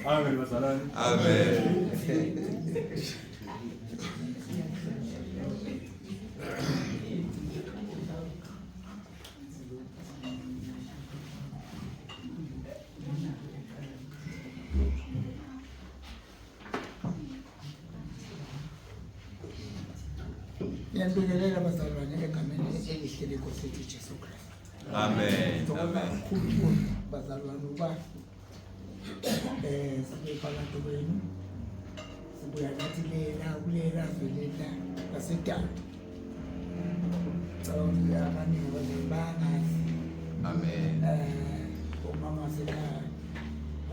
Amen bazalwane. Amen. Ngiyanibingelela bazalwane egameni elihle lenkosi yethu Jesu Kristu. Amen. Ngithokoza Amen. kakhulu bazalwane uba sibe phakathi kwenu. Sibuya nathi lela kulela zwe lela laseDanda. Cabanga ukuthi abaningi abazalwane bayangazi. Amen. Umama wasekhaya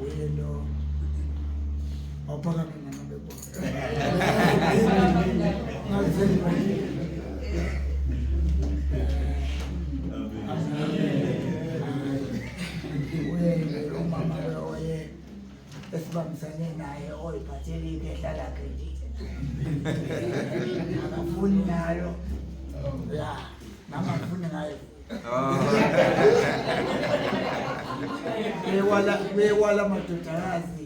uye lo awuphakame mama bebona. Ngaze ngibonile. Uye umama lo oye esibambisane naye oyiphathele ikhehla lakhe nje. Akafuni nalo. Ya, nami angifuni ngaye. Bewala madodakazi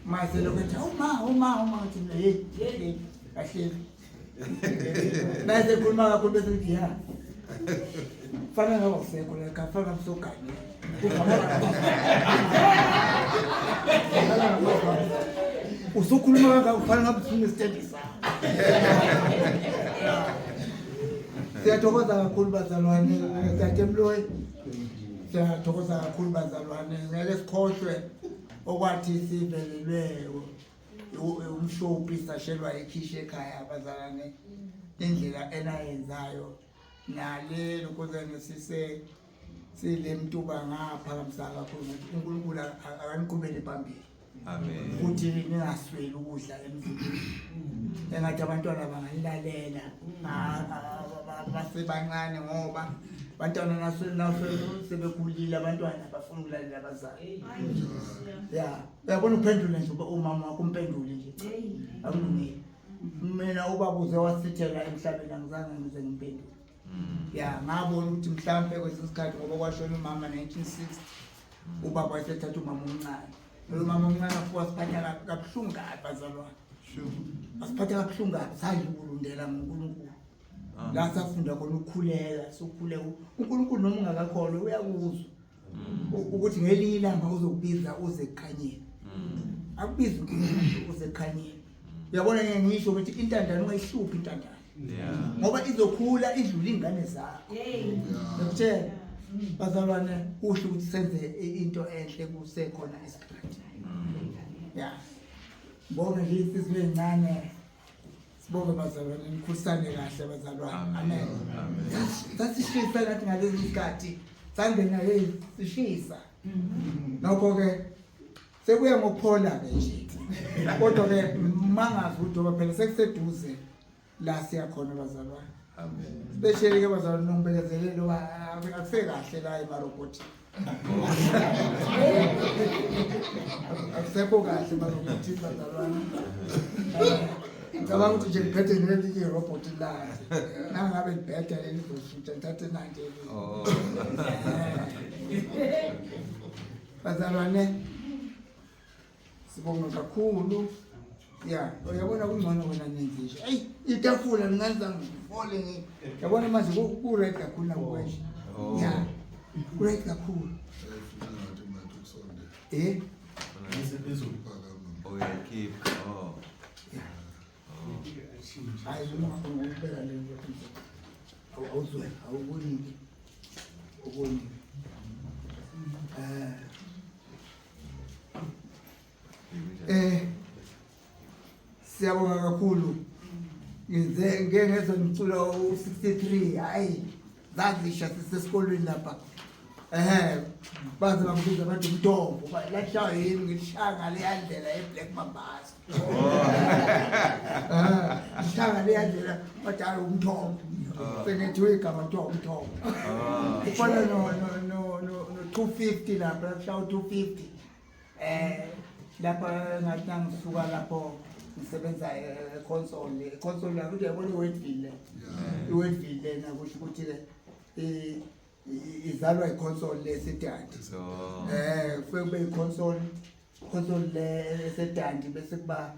mase lokho ethi uma uma uma ngithi mina hey hey kahle bese khuluma kakhulu bese ngithi ya fana ngabe usekho la ekhaya fana ngabe usogane usukhuluma kangaka ufana ngabe ufuna isitendi sakho. Siyathokoza kakhulu bazalwane, Tate Mloyi. Siyathokoza kakhulu bazalwane, ngeke sikhohlwe okwathi sivelelwe umshophi sashelwa ikhishi ekhaya bazalwane, indlela enayenzayo nale lokhuzane sise sile mtuba ngaphakamisa kakhulu ngathi uNkulunkulu akaniqhubele phambili. Amen. Futhi ningasweli ukudla emzimbeni. Engathi abantwana banganilalela basebancane ngoba abantwana sebekhulile abantwana bafuna ukulalela abazali. Ya, uyabona uphendule nje umama wakho umpendule nje. Cha, akulungile. Mina ubaba uze wasithela emhlabeni angizange ngize ngimpendule. Ya, ngabona ukuthi mhlampe kwesinye isikhathi ngoba kwashona umama 1960 ubaba wayesethatha umama omncane. Lo mama omncane afika wasiphatha kabuhlungu kabi bazalwane. Wasiphatha kabuhlungu kabi, sadla ukulundela ngoNkulunkulu. La safunda khona ukukhuleka, sokhuleka. uNkulunkulu noma ungakakholwa uyakuzwa. Ukuthi ngelinye ilanga uzokubiza uze ekukhanyeni. Akubiza uNkulunkulu uze ekukhanyeni. Uyabona ngeke ngisho ukuthi intandane ungayihluphi intandane. Ngoba izokhula idlule ingane zakho. Ngikutshela bazalwane kuhle ukuthi senze into enhle kusekhona isikhathi. Ya. Bonke nje insizwa ezincane sibonge bazalwane nikhulisane kahle bazalwane. Amen. Sasishisa nathi ngalezi zikhathi sangena hey sishisa. Nokho ke sekuya ngokuphola ke nje. Kodwa ke mangazi ukuthi ngoba phela sekuseduze la siyakhona bazalwane. Amen. Especially ke bazalwane nongibekezelele ngoba akusekahle la emarobhothi. Akusekho kahle emarobhothini bazalwane. Ngicabanga ukuthi nje ngiphethe nelinye irobhothi lakhe. Nangabe libheda leli lizoshintsha ngithathe nanje. Oh. Bazalwane sibonga kakhulu. Ya, uyabona kungcono wena nenze nje. Eyi, itafula lingenza ngifole ngi. Yabona manje ku right kakhulu nakuweshe. Oh. Ya. Ku right kakhulu. Eh? Oh, uyakhipha. Oh. Hayi noma ungubeka le nto. Awuzwe, awubonile. Ubonile. Siyabonga kakhulu. Ngize ngeke ngezwe ngicula u63 hayi zazisha sisesikolweni lapha. Baze bambiza bathi umntombo, lashaya yini ngilishaya ngale ndlela eBlack Mambazo. Ngishaya ngale ndlela bathi hayi umntombo. Sengithi igama kuthiwa umntombo. Ufana no no no no 250 lapha lashaya u250. Lapha ngathi ngisuka lapho ngisebenza e-console, e-console la kuthi yabona iWedville. IWedville lena kusho ukuthi ke Izalwa i-console lesedandi. So Kufike kube i-console, console le esedandi, bese kuba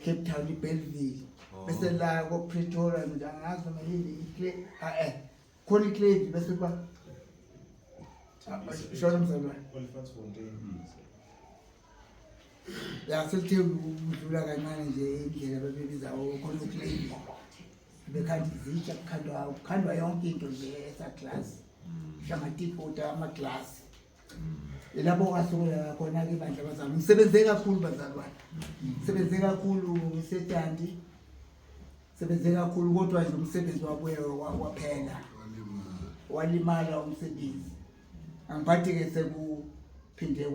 Cape Town, iBellville. Bese la ko Pretoria, nje angazi noma yini khona iClave, bese kuba shona mzalwane. Olifantsfontein. Ya, selithe ukudlula kancane nje indlela babebiza khona uClave, bekhanda izitsha, kukhandwa yonke into nje esa-glass, amatipoti, ama-glass. Ilapho kwasukela khona-ke ibandla bazalwane. Ngisebenze kakhulu bazalwane, ngisebenze kakhulu ngisedandi, sebenze kakhulu, kodwa nje umsebenzi wabuye waphela, walimala umsebenzi. Angiphathi-ke sekuphinde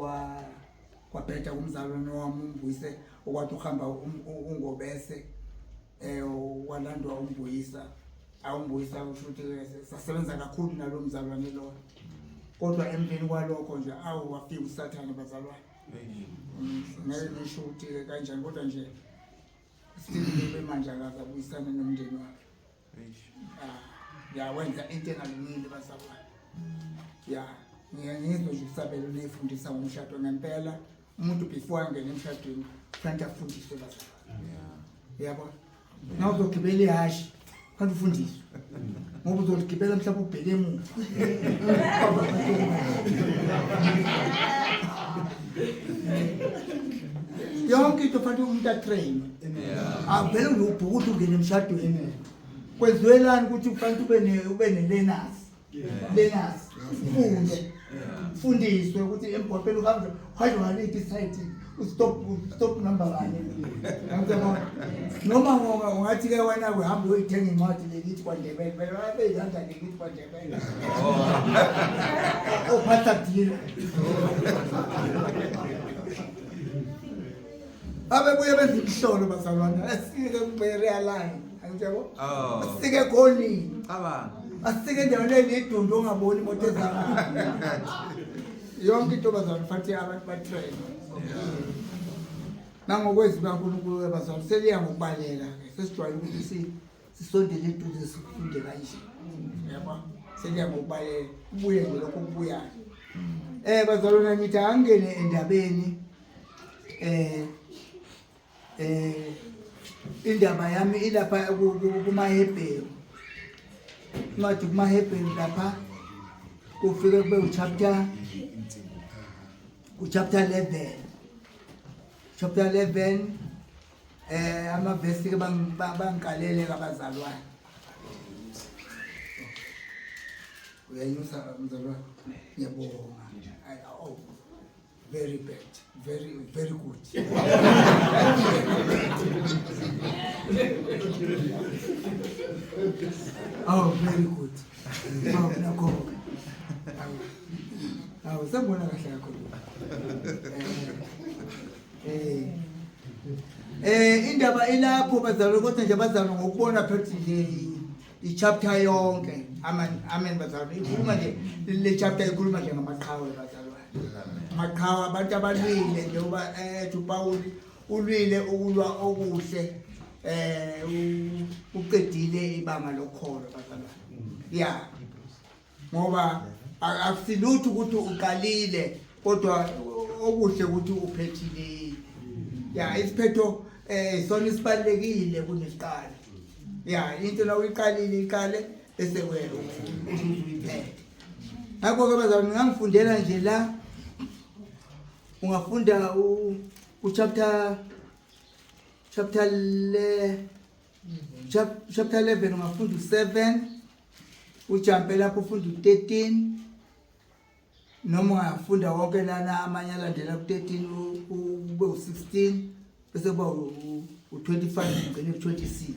kwabheda kumzalwane wami uMbuyise, okwathi uhamba uNgobese, walandwa uMbuyisa. Awumbuyisa, usho ukuthi sasebenza kakhulu nalo mzalwane lo, kodwa emveni kwalokho nje, awu, wafika uSathane bazalwane. Ngeke ngisho ukuthi kanjani, kodwa nje still manje akaze abuyisane nomndeni wakhe. Ah, ya, wenza into engalungile bazalwane. Ya, ngiye ngizwe nje usabelo neyifundisa ngomshado. Ngempela umuntu before angene emshadweni kufanele afundiswe bazalwane. Uyabona, na uzogibela ihhashi kufanele ufundiswe, ngoba uzoligibela mhlawumbe ubheke emuva. Yonke into kufanele umuntu a-train. Avele nje ubhukuthi ungene emshadweni, kwenziwelani ukuthi kufanele ube ne-learners, learners, ufunde, ufundiswe ukuthi emgwaqeni uhambe uhanjwe ngaliphi i-side, u-stop, stop number bani. Ngiyabona noma ungathi-ke wena uhambe uyoyithenga incwadi lekithi kwaNdebele, phela babeyihanda lekithi kwaNdebele, ophatha dila abebuye benza imhlolo bazalwane, asike ku-realign, angiyabo. Asike ekhonini. Cabanga. Asike endaweni enedundo ongaboni imoto ezayo. Yonke into bazalwane fanele abantu ba-train. Nangokwezwi kaNkulunkulu bazalwane seliya ngokubaleka-ke, sesijwayele ukuthi sisondele eduze, sifunde kanje, yabo, seliya ngokubaleka, kubuye nje lokho okubuyayo. Bazalwane, ngithi angene endabeni. Indaba yami ilapha kumaHebheru, incwadi kumaHebheru, lapha kufike kube u-chapter 11, chapter 11, amavesi ke bangikalele kabazalwane. Uyayinyusa mzalwane, ngiyabonga. Oh, very bad, very very good. Oh, very good. Oh, nakho. Awu, sengibona kahle kakhulu. Indaba ilapho bazalwane, kodwa nje bazalwane ngokubona phethi nje i-chapter yonke. Amen, amen bazalwane. Ikhuluma nje le chapter, ikhuluma nje ngamaqhawe bazalwane. Amaqhawe, abantu abalwile, njengoba ethi uPaul ulwile ukulwa okuhle, uqedile ibanga lokholo bazalwane. Yeah. Ngoba akusilutho ukuthi uqalile, kodwa okuhle ukuthi uphethile. Ya, isiphetho sona isibalekile kunesiqalo. Ya, into la uyiqalile, iqale bese wena uyiphethe. Ngakho ke bazalwane, ngangifundela nje la, ungafunda u chapter 11, ungafunda u7, ujampe lapho ufunda u13, noma ungafunda wonke lana amanye alandela ku-13, ube u-16, bese kuba u-25, ugcine ku-26.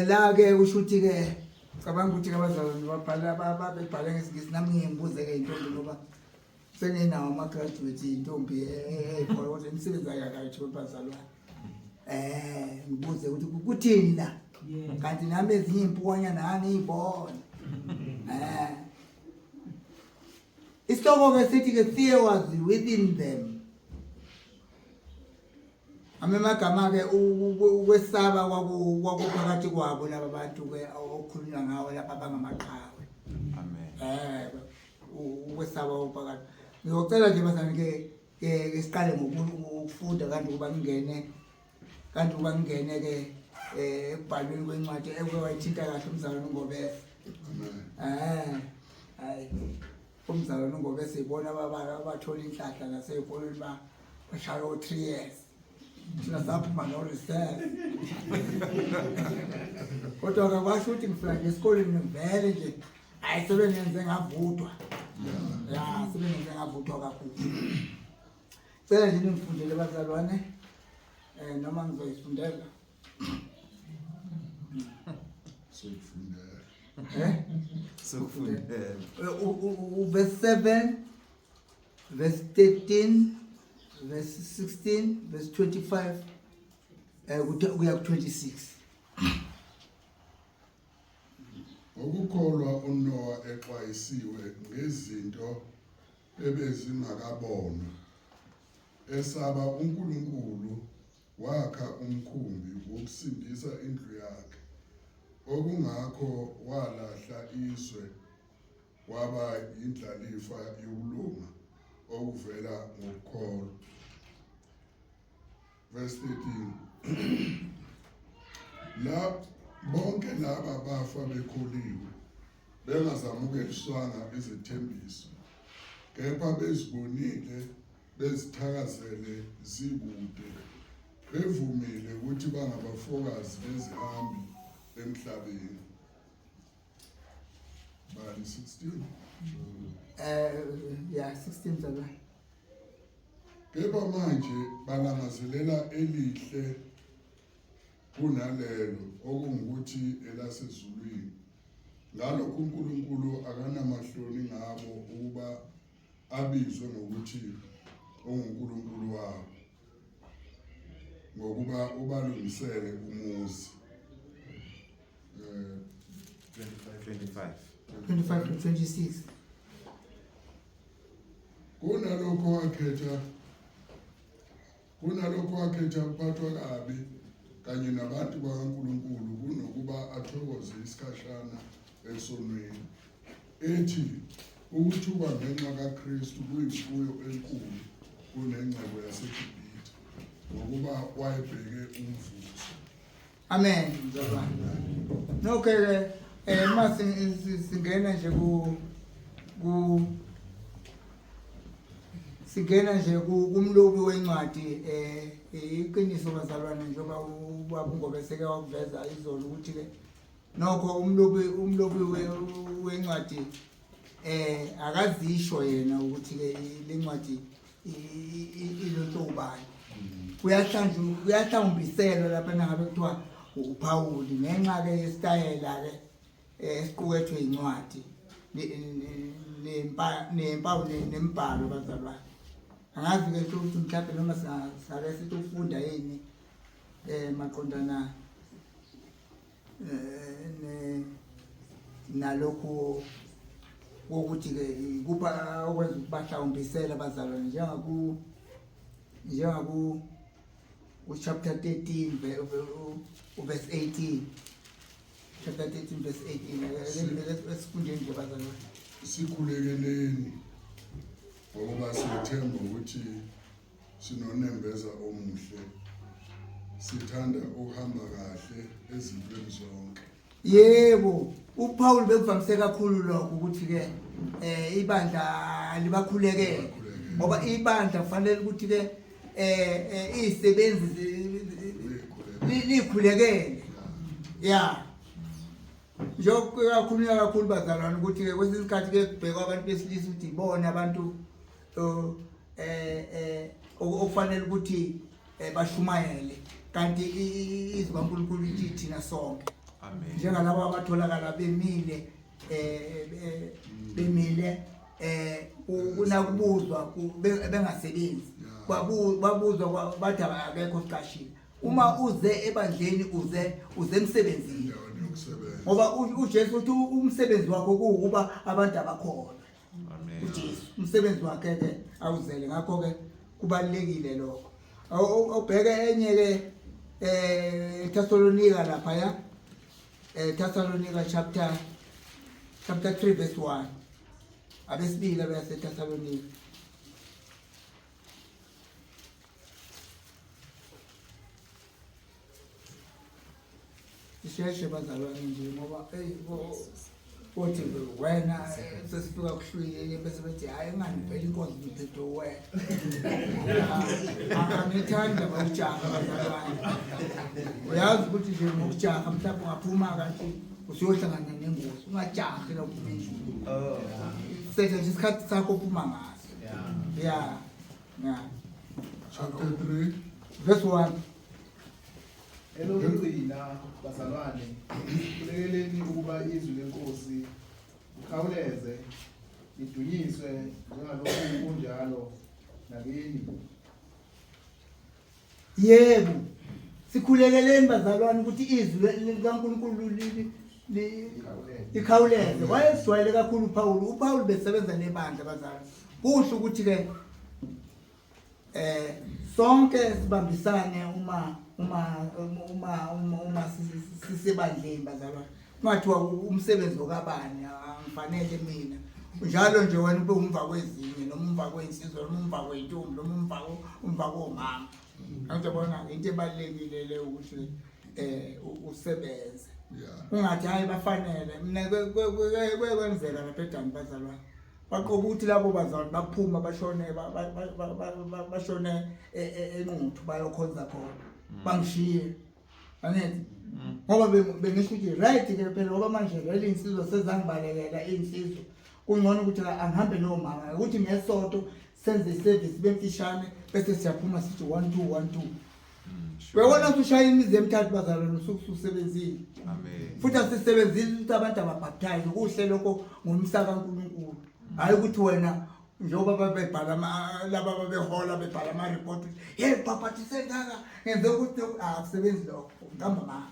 La ke usho ukuthi ke cabanga ukuthi ke abazalwane babhala, babebhale ngesiNgisi, nami ngiye ngibuze ke intombi, ngoba senginawo ama-graduate, intombi eyikhona, kodwa imisebenzi ayakayitholi bazalwane. Ngibuze ukuthi kuthini la, kanti nami ezinye iy'mpukanyana angiyibona. Isihloko ke sithi ke, "Fear was within them." Amemagama-ke ukwesaba kwakuphakathi kwabo laba bantu-ke okukhulunywa ngawo lapha bangamaqhawe. Amen. Ukwesaba kwakuphakathi. Ngiyocela nje bazalwane ke ke siqale ngokufunda kanti ukuba ngingene kanti ukuba ngingene ke ekubhalweni kwencwadi eke wayithinta kahle umzalwane uNgobese. Amen. Hayi umzalwane uNgobese ibona abathola inhlahla nasey'kolweni bashaya o-3 years. Thina saphuma no-reserve. Kodwa-ke kwasho ukuthi ngifika nje esikoleni ngivele nje hayi sebengenze ngavuthwa. Ya sebengenze ngavuthwa kakhulu. Cela nje ningifundele bazalwane noma ngizoyifundela. Sokufundela. Sokufundela. Verse 7, verse 13, verse 16, verse 25 kuya ku 26. Ngokukholwa uNoah exwayisiwe ngezinto ebezingakabonwa, esaba uNkulunkulu wakha umkhumbi wokusindisa indlu yakhe, okungakho walahla izwe waba yindlalifa yokulunga okuvela ngokukholwa. Verse 13. La bonke laba bafa bekholiwe, bengazamukeliswanga izethembiso, kepha bezibonile bezithakazele zikude, bevumile ukuthi bangabafokazi bezihambi emhlabeni. Bani 16? Ya 16 mzalwane. Kepha manje balangazelela elihle kunalelo, okungukuthi elasezulwini. Ngalokhu uNkulunkulu akanamahloni ngabo ukuba abizwe ngokuthi unguNkulunkulu wabo, ngokuba ubalungisele umuzi. 25. 25 to 26. Kunalokho wakhetha ukuphathwa kabi kanye nabantu bakaNkulunkulu kunokuba athokoze isikhashana esonweni, ethi ukuthukwa ngenxa kaKristu kuyimfuyo enkulu kunengcebo yaseGibhithe, ngokuba wayebheke umvuzo. Amen mzalwane. Nokho ke uma singena nje ku ku singena nje kumlobi wencwadi, iqiniso bazalwane, njengoba ubaba uNgobese wakuveza izolo ukuthi ke nokho umlobi wencwadi akazisho yena ukuthi ke lencwadi ilotshwe ubani. Kuyahlawumbiselwa lapha nangabe kuthiwa uPaul ngenxa ke yesitayela ke esiqukethwe incwadi nempawu nembhalo bazalwane. Angazi ke ukuthi mhlawumbe noma singake sithi ufunda yini maqondana nalokhu kokuthi ke ikupha okwenza ukuthi bahlawumbisele abazalwane njengaku ku chapter 13 verse 18, chapter 13 verse 18, esifundeni nje bazalwane. Sikhulekeleni, ngokuba siyethemba ukuthi sinonembeza omuhle, sithanda ukuhamba kahle ezintweni zonke. Yebo, uPaul bekuvamise kakhulu lokho ukuthi ke ibandla libakhulekele, ngoba ibandla kufanele ukuthi ke izisebenzi likhulekele. Ya, njengoba kakhulunywa kakhulu bazalwane ukuthi ke kwesinye isikhathi ke kubhekwa abantu besilisa ukuthi ibona abantu okufanele ukuthi bashumayele, kanti izwi kaNkulunkulu lithi thina sonke. Amen. Njengalabo abatholakala bemile kunakubuzwa bengasebenzi, babuzwa bathi akekho siqashile. Uma uze ebandleni uze emsebenzini. Endaweni yokusebenza. Ngoba uJesu uthi umsebenzi wakho kuwukuba abantu abakholwa. Amen. UJesu umsebenzi wakhe ke awuzele, ngakho ke kubalekile lokho. Awubheke enye ke eh Thessalonika lapha ya. Eh Thessalonika chapter 3 verse 1. Abesibili abase Thessalonika. Isheshe bazalwane nje ngoba eyi uthi wena sesifika kuhlwile bese bethi hhayi ngani vele inkonzo ngiphethe wena. Angithandi abakujaha bazalwane. Uyazi ukuthi nje ngokujaha mhlawumbe ungaphuma kanti usuyohlangana nengozi ungajahi la uphuma endlini. Oh. Setha nje isikhathi sakho uphuma ngaso. Yeah. Yeah. Chapter 3 verse 1. Elokugcina bazalwane, khulekeleni ukuba izwi lenkosi likhawuleze lidunyiswe njengalokhu kunjalo nakini. Yebo, sikhulekeleni bazalwane ukuthi izwi likaNkulunkulu likhawuleze. Wayesijwayele kakhulu uPawulu. uPawulu besebenza nebandla bazalwane. Kusho ukuthi ke eh sonke sibambisane uma uma uma uma uma sisebandleni bazalwane kungathiwa umsebenzi okabani angifanele mina njalo nje wena ube umva kwezinye noma umva kwey'nsizwa noma umva kwey'ntombi noma umva umva komama angizobona into ebalulekile le ukuthi um usebenze ungathi hhayi bafanele mina kwenzeka lapha edani bazalwane Baqoka ukuthi labo bazalwane baphuma bashone bashone e, e, eNquthu bayokhonza khona. Mm. Bangishiye. Angithi mm. ngoba bengisho ukuthi right ke phela ngoba manje vele insizwa sezangibalekela insizwa. Kungcono ukuthi angihambe nomama ukuthi ngesonto senze iservice bemfishane bese siyaphuma sithi 1 2 1 2. Uyabona ukuthi ushaya imizi emithathu bazalwane usuke ususebenzile. Amen. Futhi asisebenzile ukuthi abantu ababhaptize kuhle lokho ngomsa kaNkulunkulu. Hayi ukuthi wena njengoba babebhala laba babehola bebhala ama report hey bhabhatise ngaka ngenze ukuthi akusebenzi lokho ngihamba ma.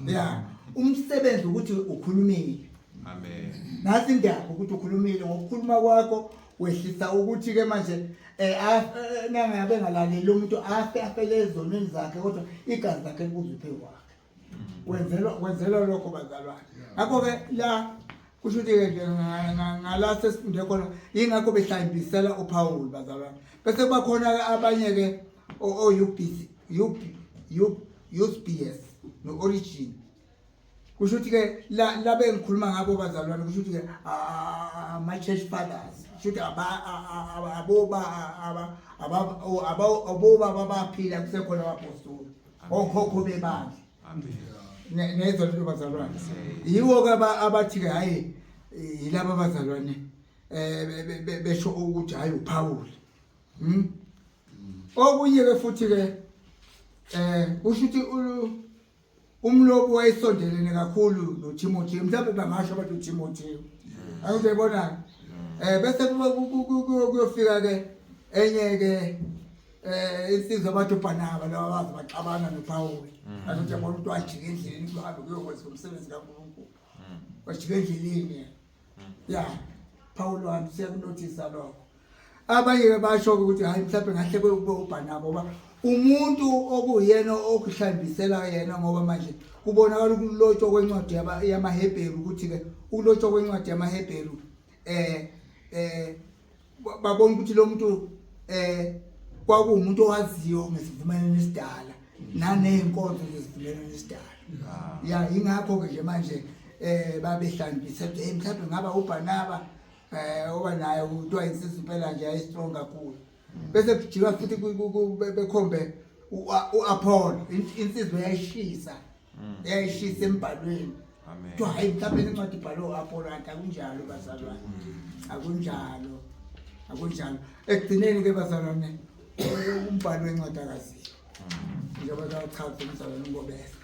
Yeah. Umsebenzi ukuthi ukhulumile. Amen. Nasi indaba ukuthi ukhulumile ngokukhuluma kwakho wehlisa ukuthi ke manje eh, eh nangabe engalaleli umuntu afe afele ezonweni zakhe kodwa igazi lakhe libuzwe phezu kwakhe. Wenzelwa wenzelwa lokho bazalwane. Ngakho ke la kusho ukuthi ke nje ngala sesifunde khona yingakho behlambisela uPaul bazalwane. Bese kuba khona abanye ke o UBC UB UBS no Origin kusho ukuthi ke la labe ngikhuluma ngabo bazalwane kusho ukuthi ke ama church fathers kusho ukuthi aboba aboba babaphila kusekhona abapostoli okhokho bebandla Amen. Nezwa lento bazalwane yiwo ke abathi ke hayi yilaba abazalwane eh besho ukuthi hayi uPaul hmm okunye ke futhi ke eh kusho ukuthi Umlobi wayesondelene kakhulu noThimothewu, mhlawumbe bangasho abantu uThimothewu. Awuzebona eh bese kuyofika ke enye ke eh insizwa abathi uBarnaba laba baze baxabana noPawulu. Mm. Athi uyabona ukuthi wajika endleleni kuhambe kuyokwenza umsebenzi kaNkulunkulu. Mm. Wajika endleleni yena. Ya, Paul wami siyakunothisa lokho. Abanye-ke basho-ke ukuthi hhayi mhlawumbe ngahle kube uBarnaba ngoba umuntu okuyena okuhlambisela yena ngoba manje kubonakala ukulotshwa kwencwadi yamaHebheru ukuthi-ke ukulotshwa kwencwadi yamaHebheru eh eh babona ukuthi lo muntu eh kwakuwumuntu owaziyo ngesivumelwano esidala naney'nkonzo zesivumelwano esidala ya yingakho-ke nje manje eh babehlambise hey mhlawumbe ngaba uBarnaba eh oba naye kuthiwa insizwa impela nje ayistrong kakhulu bese kujika futhi bekhombe uApollo insizwa yayishisa yayishisa embhalweni kuthiwa hayi mhlawumbe incwadi ibhalwe u-Apollo kanti akunjalo bazalwane akunjalo akunjalo ekugcineni ke bazalwane umbhalo wencwadi akaziyo njengoba kachaza umzalwane uNgobese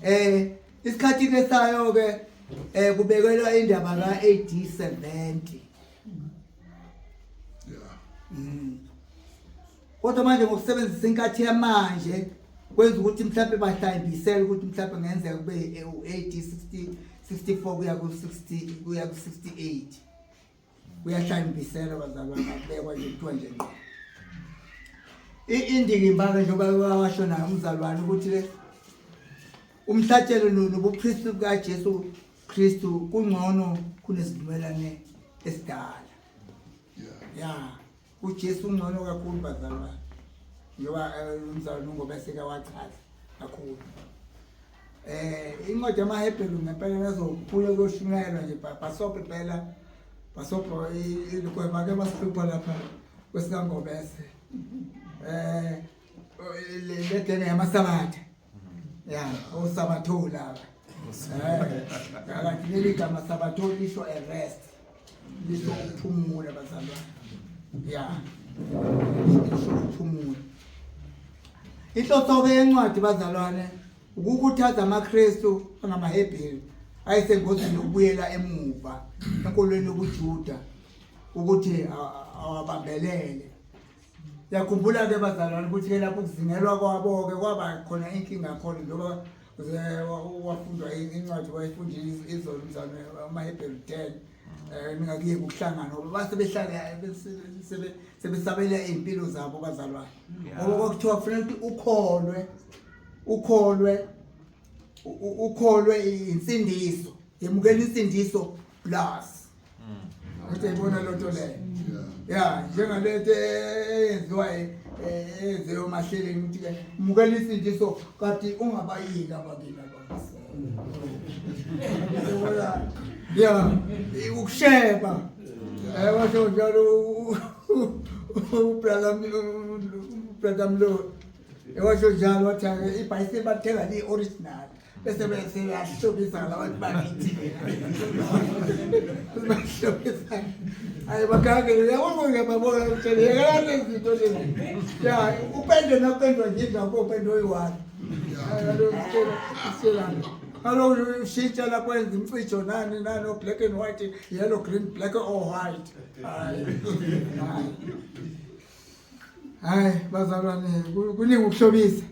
eh Isikhathi ke sayo ke eh kubekelwa indaba ka AD 70. Yeah. Mm. Kodwa manje ngokusebenzisa inkathi yamanje kwenza ukuthi mhlawumbe bahlambisele ukuthi mhlawumbe ngenzeka kube u-AD 60 64 kuya ku 60 kuya ku 68. Kuyahlambisela bazalwane akubekwa nje kuthiwa nje ngqo. Indikimba-ke njengoba washo naye umzalwane ukuthi ke umhlatshelo nobuKristu bukaJesu Kristu kungcono kunesivumelwane esidala. Ya, uJesu ungcono kakhulu bazalwane. Njengoba umzalwane uNgobese wachaza kakhulu. Incwadi yamaHebheru ngempela nazokhula kuyoshunyayelwa nje bhasobhe impela bhasobhe bake basihlupha lapha kwesikaNgobese. Le genge yamaSabatha. Ya, oSabatho laba. Kanti leli gama Sabatho lisho a rest. Lisho ukuphumula bazalwane. Ya. Lisho ukuphumula. Inhloso-ke yencwadi bazalwane ukukhuthaza amaKristu angamaHebheru ayesengozini yokubuyela emuva enkolweni yobuJuda ukuthi awabambelele. Yakhumbula-ke bazalwane ukuthi-ke lapho ukuzingelwa kwabo-ke kwaba khona inkinga khona njengoba wafundwa incwadi wayifunda izolo umzalwane amaHebheru 10 ningakuyeki ukuhlangana ngoba base behlala sebesabela iy'mpilo zabo bazalwane ngoba kwakuthiwa kufanele ukuthi ukholwe ukholwe ukholwe insindiso yemukela insindiso plus uthi ayibona loo nto leyo ya njengalento eyenziwa eyenziwe emahleleni ukuthi ke mukela insindiso kanti ungabayiki ababili ya ukusheba washo njalo ubrother ubrother Mlo washo njalo wathi ibhayisikili bathenga li-original bese bese yahlobisa labantu bakithi bahlobisa hayi bagange uyabona ngiyababona ukuthi yekela lezi zinto lezi ya upende napendwa nje indawo kopende oyi-one kaloku ushintsha lapho wenza imcijo nani nani o-black and white yellow green black or white hayi hayi bazalwane kuningi ukuhlobisa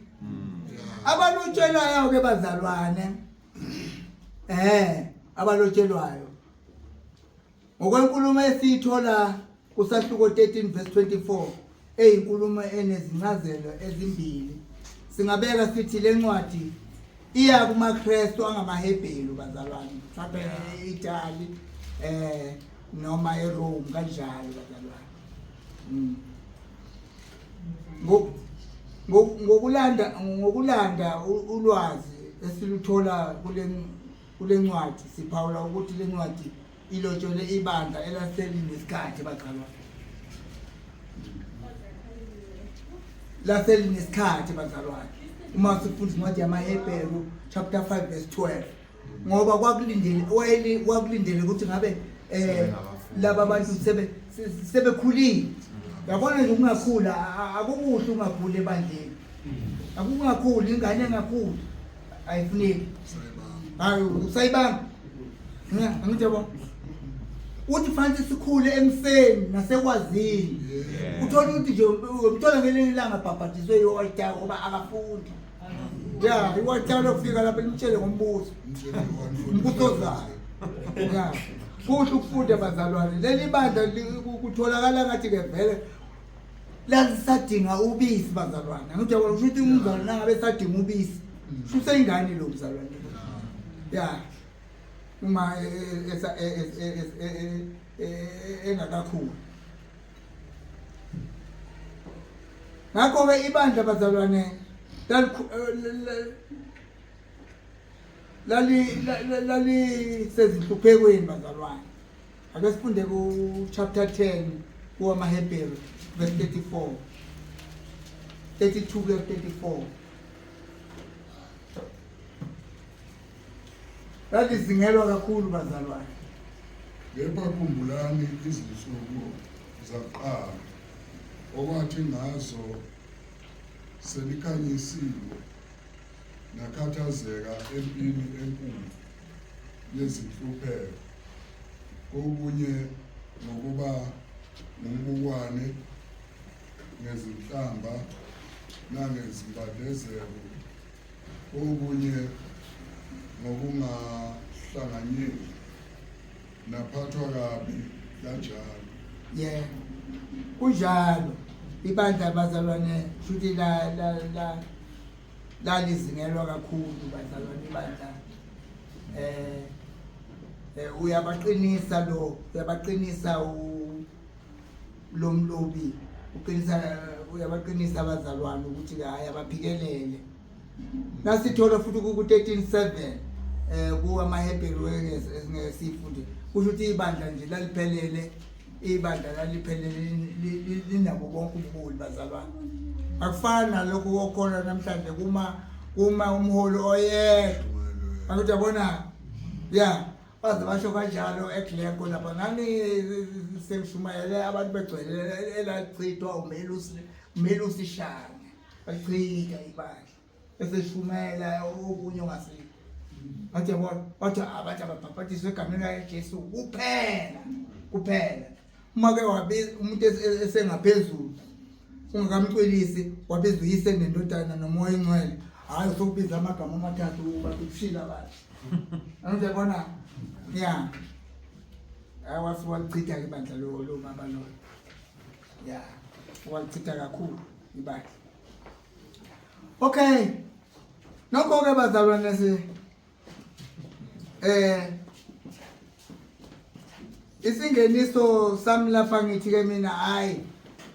abalotshelwayo ke bazalwane abalotshelwayo ngokwenkulumo esiyithola kusahluko 13 verse 24 eyinkulumo enezincazelo ezimbili singabeka sithi lencwadi iya kumaKristu angamaHebheru bazalwane mhlawumbe eItaly noma eRome kanjalo bazalwane. Ngokulanda ulwazi esiluthola kule ncwadi siphawula ukuthi le ncwadi ilotshelwe ibandla elaselinesikhathi bazalwane laselinesikhathi bazalwane uma sifunda incwadi yamaHebheru chapter 5 verse 12 ngoba kwakulindele kwakulindele ukuthi ngabe laba bantu sebekhulile yabona nje ukungakhula akukuhle ungakhuli ebandleni akungakhuli ingane engakhuli ayifuneki hayi usayibamba angithi yabo uthi fanele sikhule emseni nasekwazini uthola ukuthi nje umthola ngelinye ilanga bhabhadiswe i-altar ngoba akafundi ya i-altar lokufika lapha limtshele ngombuso umbuso ozayo ya kuhle ukufunda bazalwane leli bandla kutholakala ngathi-ke vele lalisadinga ubisi bazalwane angithi yabona kusho ukuthi umzalwane nangabe esadinga ubisi kusho useyingane lo mzalwane ya uma engakakhuli ngakho-ke ibandla bazalwane lalisezinhluphekweni bazalwane ake sifunde ku-chapter 10 kuwamaHebheru verse 34 32 kuya 34 lalizingelwa kakhulu bazalwane Kepha khumbulani izinsuku zakuqala okwathi ngazo senikhanyisiwe nakhathazeka empini enkulu yezinhlupheko kokunye ngokuba ngumbukwane ngezinhlamba nangezimbandezelo kokunye ngokungahlanganyeli naphathwa kabi kanjalo yebo kunjalo. Ibandla bazalwane shuthi la la la lalizingelwa kakhulu bazalwane ibandla. Uyabaqinisa lo, uyabaqinisa u lo mlobi, uqinisa, uyabaqinisa abazalwane ukuthi hayi abaphikelele. Nasithola futhi ku 13:7 kuwamaHebheru esingeke sifunde, kusho ukuthi ibandla nje laliphelele, ibandla laliphelele linabo bonke ubuholi bazalwane. Akufani nalokhu okukhona namhlanje kuma umholi oyedwa. Akuthi yabona, ya baze basho kanjalo eGlencoe lapha, ngani sengishumayele abantu begcwele elachithwa umelusi Shange, bachitha ibandla eseshumayela okunye ongasikho. Bathi yabona, bathi abantu ababhabhatiswe egameni likaJesu kuphela kuphela. Uma ke wabiza umuntu esengaphezulu ungakamcwilisi, wabiza uyise nendodana nomoya oyingcwele, hhayi usukubiza amagama amathathu bakushila abantu. Angithi yabona, ya hayi wase walichitha-ke ibandla lo baba loyo, ya walichitha kakhulu ibandla. Okay, nokho-ke bazalwane si isingeniso sami lapha ngithi ke mina hayi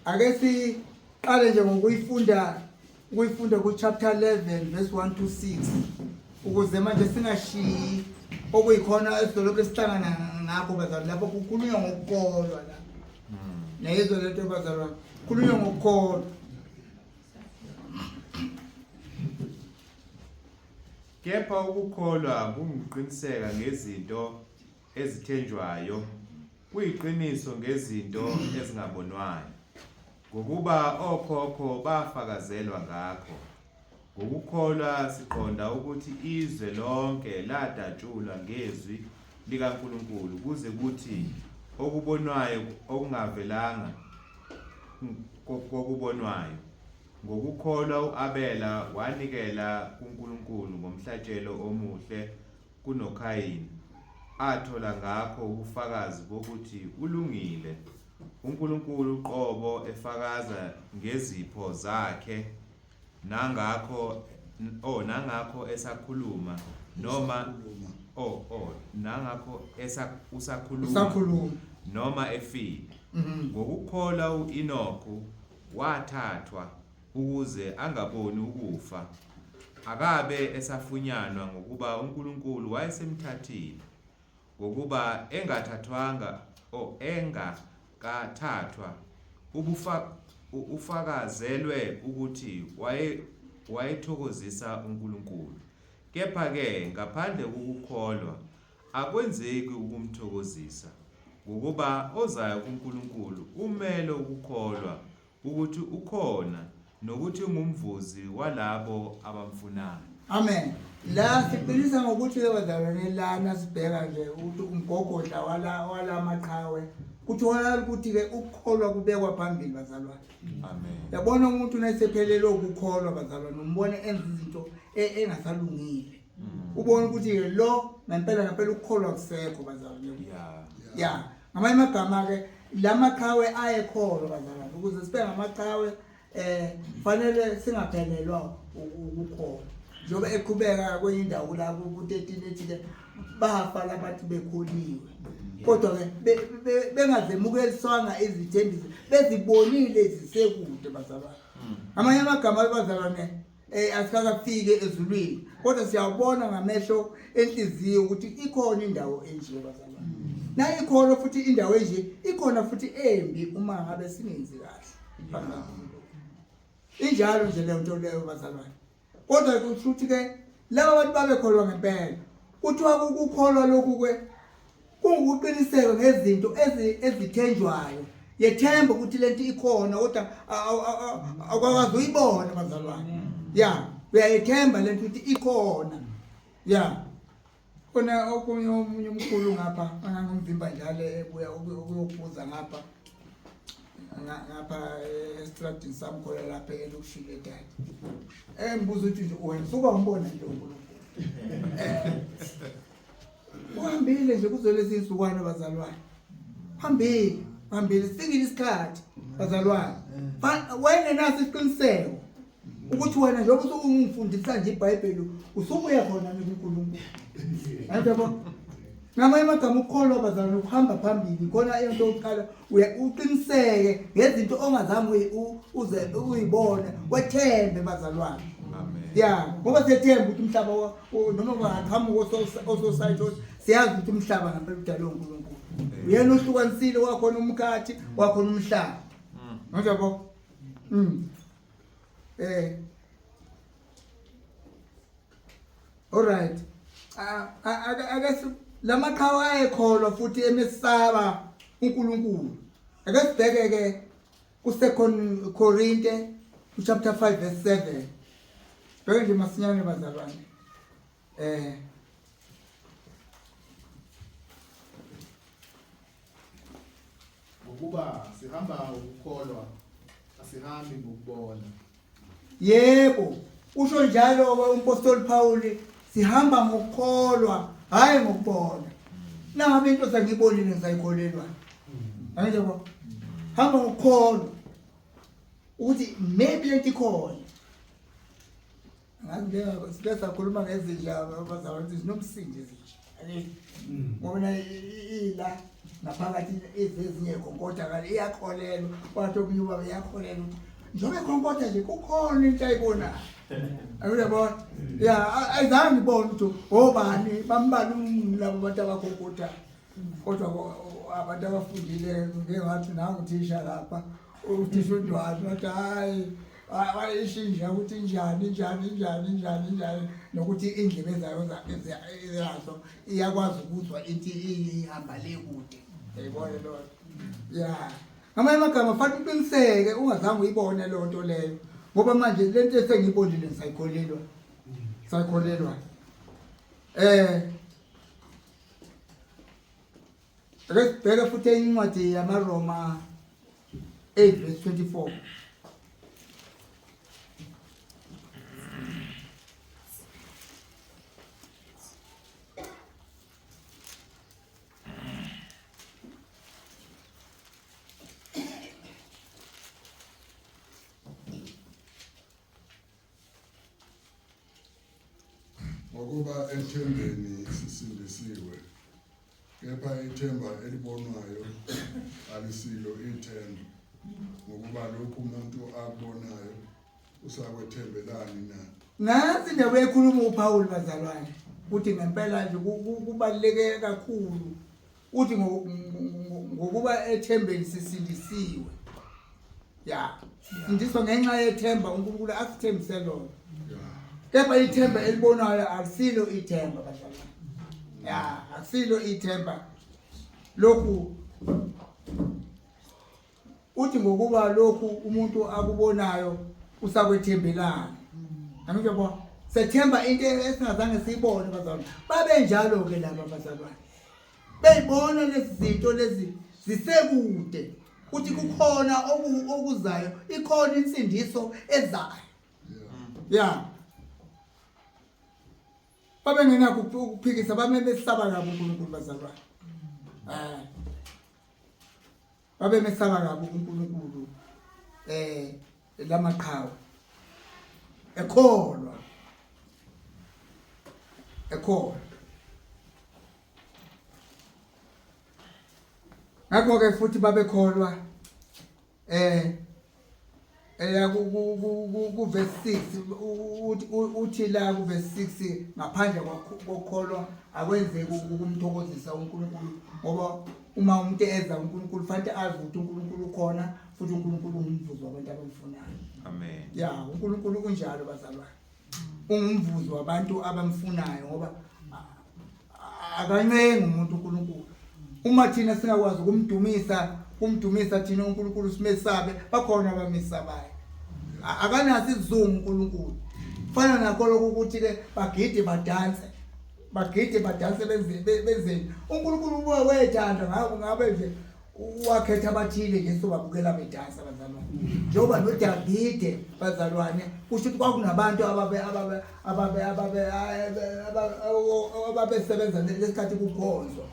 ake siqale nje ngokuyifunda, ukuyifunda ku chapter 11 verse 1 to 6, ukuze manje singashiyi okuyikhona esidolobha esihlangana ngakho bazalwane. Lapho kukhulunywa ngokukholwa la, nayizwa lento bazalwane, kukhulunywa ngokukholwa. Kepha ukukholwa kunguqiniseka ngezinto ezithenjwayo, kuyiqiniso ngezinto ezingabonwayo. Ngokuba okhokho bafakazelwa ngakho. Ngokukholwa siqonda ukuthi izwe lonke ladatshulwa ngezwi likaNkulunkulu, kuze kuthi okubonwayo okungavelanga kokubonwayo. Ngokukholwa uAbela wanikela kuNkulunkulu ngomhlatshelo omuhle kunoKhayini, athola ngakho ubufakazi bokuthi ulungile, uNkulunkulu uqobo efakaza ngezipho zakhe, nangakho oh nangakho esakhuluma noma oh nangakho usakhuluma usakhuluma noma efile. Ngokukholwa uEnoku wathathwa ukuze angaboni ukufa, akabe esafunyanwa ngokuba uNkulunkulu wayesemthathile. Ngokuba engathathwanga o engakathathwa ubufa ufakazelwe ukuthi wayethokozisa uNkulunkulu. Kepha ke ngaphandle kokukholwa akwenzeki ukumthokozisa, ngokuba ozayo kuNkulunkulu umele ukukholwa ukuthi ukhona nokuthi ungumvuzi walabo abamfunayo. Amen. La siqinisa ngokuthi ke bazalwane, lana sibheka nje ukuthi umgogodla wala maqhawe kutholakala ukuthi ke ukukholwa kubekwa phambili bazalwane. Amen. Yabona umuntu nesephelelwe ukukholwa bazalwane, umbone enza izinto engasalungile. Ubona ukuthi ke lo ngempela ngempela ukukholwa kusekho bazalwane. Ya. Ngamanye amagama ke lamaqhawe ayekholwa bazalwane, ukuze sibe ngamaqhawe fanele singaphelelwa ukukholwa. Njengoba eqhubeka kwenye indawo la ku-13 ethi ke bafa labathi bekholiwe, kodwa ke bengazemukeliswanga izithembiso, bezibonile zisekude bazalwane. Amanye amagama bazalwane asikakafiki ezulwini, kodwa siyabona ngamehlo enhliziyo ukuthi ikhona indawo enje bazalwane. Na ikhona futhi indawo enje, ikhona futhi embi uma ngabe singenzi kahle. Injalo nje leyo nto leyo bazalwane. Kodwa kusho ukuthi ke laba bantu babekholwa ngempela. Kuthiwa ukukholwa lokhu ke kungukuqiniseka ngezinto ezithenjwayo. Yethemba ukuthi lento ikhona kodwa awukwazi uyibona bazalwane. Ya, uyayethemba lento ukuthi ikhona. Ya. Khona okunye omunye umkhulu ngapha angangomvimba njalo ebuya ukuyophuza ngapha ngapha estradini sami khona lapha elokishini eDadi. Embuza ukuthi nje wena suka umbona nje uNkulunkulu. Uhambile nje kuzo lezi insukwana bazalwane. Hambile. Phambili sifikile isikhathi bazalwane. Wena naso isiqiniseko ukuthi wena njengoba usungifundisa nje iBhayibheli usubuya khona kuNkulunkulu. Yabo. Ngamanye amagama ukukholwa bazalwane ukuhamba phambili khona into yokuqala uqiniseke ngezinto ongazange uze uyibone wethembe bazalwane. Amen. Ya, ngoba siyethemba ukuthi umhlaba noma kungaqhamuka ososayensi siyazi ukuthi umhlaba ngempela udalwe uNkulunkulu. Uyena ohlukanisile wakhona umkhathi wakhona umhlaba. Ngiyabo. All right. Ake lamaqhawe ayekholwa futhi emesaba uNkulunkulu. Ake sibheke ke ku2 Korinte chapter 5 verse 7. Bheke nje masinyane bazalwane. Ngokuba sihamba ngokukholwa asihambi ngokubona. Yebo, usho njalo ke umpostoli Paul, sihamba ngokukholwa hayi ngokubona. Nangabe into sengiyibonile ngisayikholelwa. Angiyabo. Hamba ngokukholwa ukuthi maybe lento ikhona. Ngazi ngeke sike sakhuluma ngezinja abazalwane zinomsindo izinja. Ngoba na ila ngaphakathi ezinye khonkotha kale iyakholelwa wathi omunye ubaba iyakholelwa ukuthi njengoba ekhonkotha nje kukhona into ayibonayo. Uyabona? Ya ayizange ibone ukuthi obani bambala labo bantu abakhonkothayo. Kodwa abantu abafundile ngeke ngathi nangu uthisha lapha uthisha uNdwani wathi hayi wayishintsha ukuthi injani injani injani injani injani nokuthi indlebe zayo zazo iyakwazi ukuzwa into ihamba le kude. Uyayibona leyo nto? Ya. Ngamanye amagama fanele uqiniseke ungazange uyibone leyo nto leyo ngoba manje le nto esengiyibonile ngisayikholelwa. Sayikholelwa. Ake sibheke futhi enye incwadi yamaRoma 8 verse 24. Ngokuba ethembeni sisindisiwe, kepha ithemba elibonwayo alisilo ithemba, ngokuba lokhu umuntu akubonayo usakwethembelani na? Nansi indaba ekhuluma uPaul bazalwane, uthi ngempela nje kubaluleke kakhulu uthi ngokuba ethembeni sisindisiwe. Ya, sisindiswa ngenxa yethemba uNkulunkulu asithembise lona. Kepha ithemba elibonayo akusilo ithemba bazalwane. Ya, akusilo ithemba. Lokhu uthi ngokuba lokhu umuntu akubonayo usakwethembelana. Angiyabona. Sethemba into esingazange siyibone bazalwane. Babe njalo ke laba bazalwane. Beyibona lezi zinto lezi zisekude. Uthi kukhona okuzayo, ikhona insindiso ezayo. Ya. Babengenakho ukuphikisa, babemesaba kabi uNkulunkulu bazalwane. Babemesaba kabi uNkulunkulu lamaqhawe. Ekholwa. Ekholwa. Ngakho ke futhi babekholwa eya ku verse 6 uthi la ku verse 6 ngaphandle kokukholwa akwenzeki ukumthokozisa uNkulunkulu, ngoba uma umuntu eza uNkulunkulu fanele azi ukuthi uNkulunkulu ukhona futhi uNkulunkulu ungumvuzo wabantu abamfunayo. Amen. Ya, uNkulunkulu unjalo bazalwane. Ungumvuzo wabantu abamfunayo ngoba akancengi umuntu uNkulunkulu. Uma thina singakwazi ukumdumisa thina uNkulunkulu simesabe, bakhona abamesabayo. Akanaso isizungu uNkulunkulu. Fana nakho lokhu ukuthi ke bagide badanse. Bagide badanse benzeni. uNkulunkulu ubuye wethanda ngakho ngabe nje wakhetha abathile nje sobabukela bedansa bazalwane. Njengoba noDavide bazalwane kusho ukuthi kwakunabantu ababesebenza lesikhathi kukhonzwa.